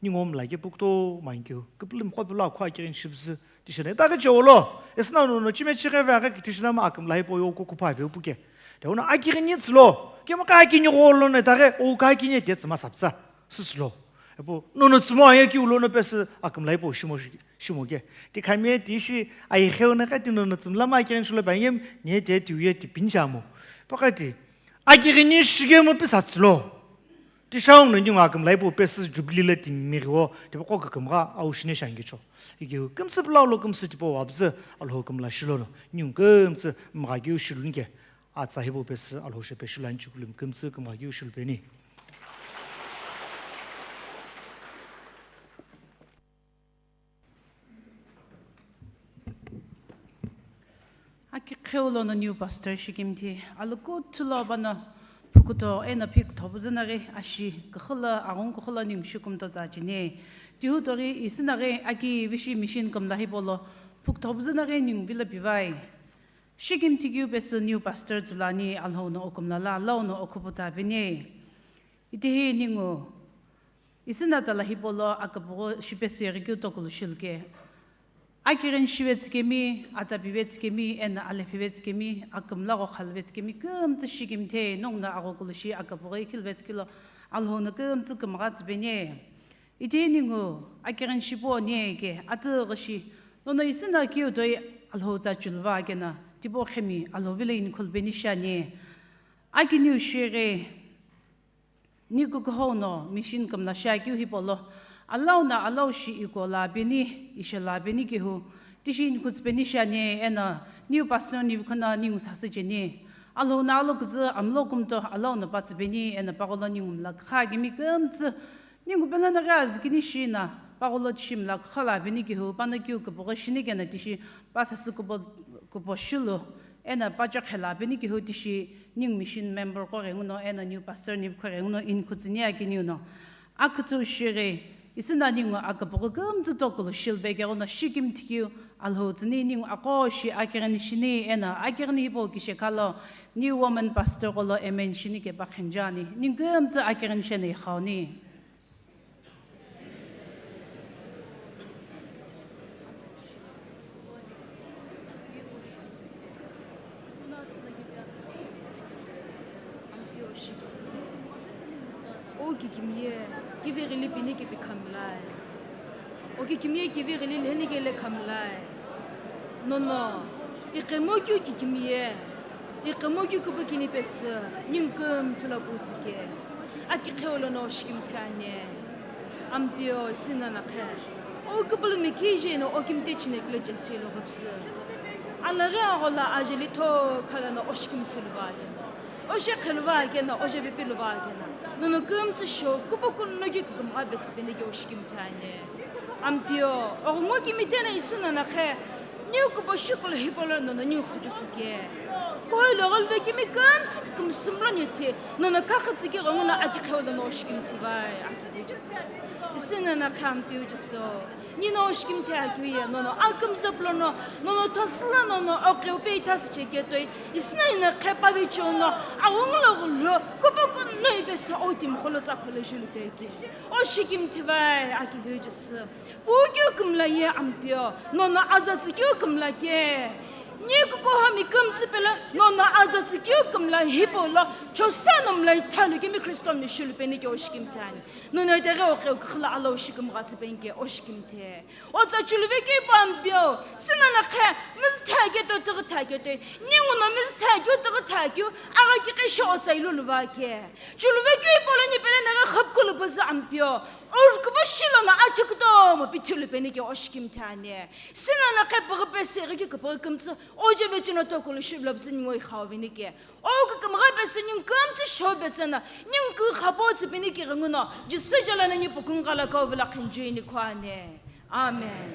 Ningu mla ke pukto mankeu. Kupulum kopula khua kirin shibzu. Tishane ta ke cholo. Esna no no chime chire ve ke tishana ma akum lai po yo ko kupa ve puke. Te ona akiri ni tslo. Ke ma ka kini golo ne ta ke o ka kini te tsma saptsa. Suslo. Epo no no tsmo aye ki ulo no pes akum lai po shimo shi- Shimoke. Ti khamie ti shi ai kheu na ka ti nono tsumla ma kirin shulo bangem, ne te ti uye ti pinchamo. Pakati. Akirini shigemo pisa tslo. Ti shaung no ningu akum laipo pes jubilee la ti miriwo. Ti poko kakamra au shine shangicho. Ikiu kumsi plau lo kumsi tipo wabzi Alhou kumla shilo no. Ningu kumsi mga kiu shilunke. Atsa hibo pes Alhou shepe shilan chukulum kumsi kumra kiu shilupeni. Kiqheu lono new pastor shikimthi, alokuthu lo pano phukuto eno phikutho püzü naghi ashi küxü lo, aghungu küxü lo ningu shikumto tsa cheni. Tihu tori isü naghi aki vishi mission kümla hipau lo phukuto püzü naghi ningu vilo pivai. Shikimthi keu pesü new pastor tsülani Alhou no okumla la, lau no okhupu tsa peni. Itehi ningu isü no tsala hipau lo aküpüghü shipesü ighi keu tokulu shiluke. Akighini shive tsükemi, atsa pive tsükemi, eno alephive tsükemi, akümla gho khalve tsükemi, kümtsü shikimthi, nongu no aghokulu shi aküpüghü ikhilve tsükelo, Alhou no kümtsü kümgha tsü peni. Itehi ningu akighini shipu ani ke, atüghü shi, nono isü no keu toi Alhou tsa chuluva keno, tipau khemi Alhou vilo inikhu lupeni shiani. Aki niu shighi, ni kukuhou no mission kümla shiakeu hipau lo, alau no alau shi iko la peni, ishe la peni kehu, tishi inikhu tsü peni shiani, eno new pastor niu khuna ningu sasü cheni. Alhou no alo küzü amlo kumto alau no pa tsü peni, eno pagholo ningu mla kha kimi kümtsü, ningu pelo no ghi azükini shi no, pagholo tishi mla kha la peni kehu, pano keu küpüghü shini keno tishi pa sasü kupo, kupo shilu, eno pa chokhe la peni kehu tishi ningu mission member qo ghenguno, eno new pastor niu kho ghenguno inikhu tsüni aki niu no. Akütsü shighi, isü no ningu aküpüghü kümtsü tokulu shilupe keghuno shikimthi keu Alhou tsüni ningu aqo shi akighini shini, eno akighini hipau kishekha lo new woman pastor qo lo amen shini kepa khenjani, ningu kümtsü akighini sheno ighauni. O kikimiye kivi ghili pini kipi khamlai. O kikimiye kivi ghili lheni kele khamlai. Nono, iqemo keu kikimiye, iqemo keu kupu kini pesü, ningu kümtsü lo putsüke. Aki qheu lono oshikimthi ani. Ampeu, isü no naqhe. O kupulu mikije no okimte chinekile Jesi lo ghupsü. Alaghi aghola ajeli tho khala no oshikimthi luva keno. Oshe kheluva keno, oje pipi luva keno. Nono kümtsü sho, kupu kuno ki kümgha betsü peni ke oshikimthi ani. Ampeu, oghungu kimite no isü no naqhe. Niu kupo shikulu hipau lo nono ningu khuju tsüke. Koi lo ghulve kimi kümtsü kümsümlo nithi, nono kakha tsüke ghenguno aki qheu lono oshikimthi vai, aki vujisü. Isü no naqhe Ampeu Jisü. Nino oshikimthi akeu ye, nono akümzü pulono, nono thasüla nono oqeu pe ithasü cheke toi, isü no ino qhepa vicheu no, aghungu lo ghulu, kupu kuno ipesü o timi kholo tsa kholo julu peke. Oshikimthi vai, aki vujisü. Pu keu kümla ye Ampeu, nono aza tsü keu kümla ke. Ni kukuhami kümtsü pelo, nono aza tsü keu kümla hipau lo, chosa no mla ithalu kimi Kristo mi shulu peni ke oshikimthi ani. Nono itaghi oqeu küxü lo alau shikümgha tsü peni ke oshikimthi. Otsa chuluve keu pu Ampeu, isü no naqhe, mizütha keto, tüghütha keto, ningu no mizütha keu, tüghütha keu, agha kikhi shi otsa ilu luva ke. Chuluve keu hipau lo ni pele naghi khapkulu püzü Ampeu. Orkupu shilono athi kutomo pithilu peni ke oshikimthi ani. Isü no naqhe püghü pesü ighi keu küpüghü kümtsü, oje vechino tokulu shivilo püzü ningu ikhau veni ke. O kükümgha pesü ningu kümtsü sho petsü no, ningu kükhapo tsü peni ke ghenguno, Jisü jala no ni pukunghala kau vilo khenju inikhu ani. Amen.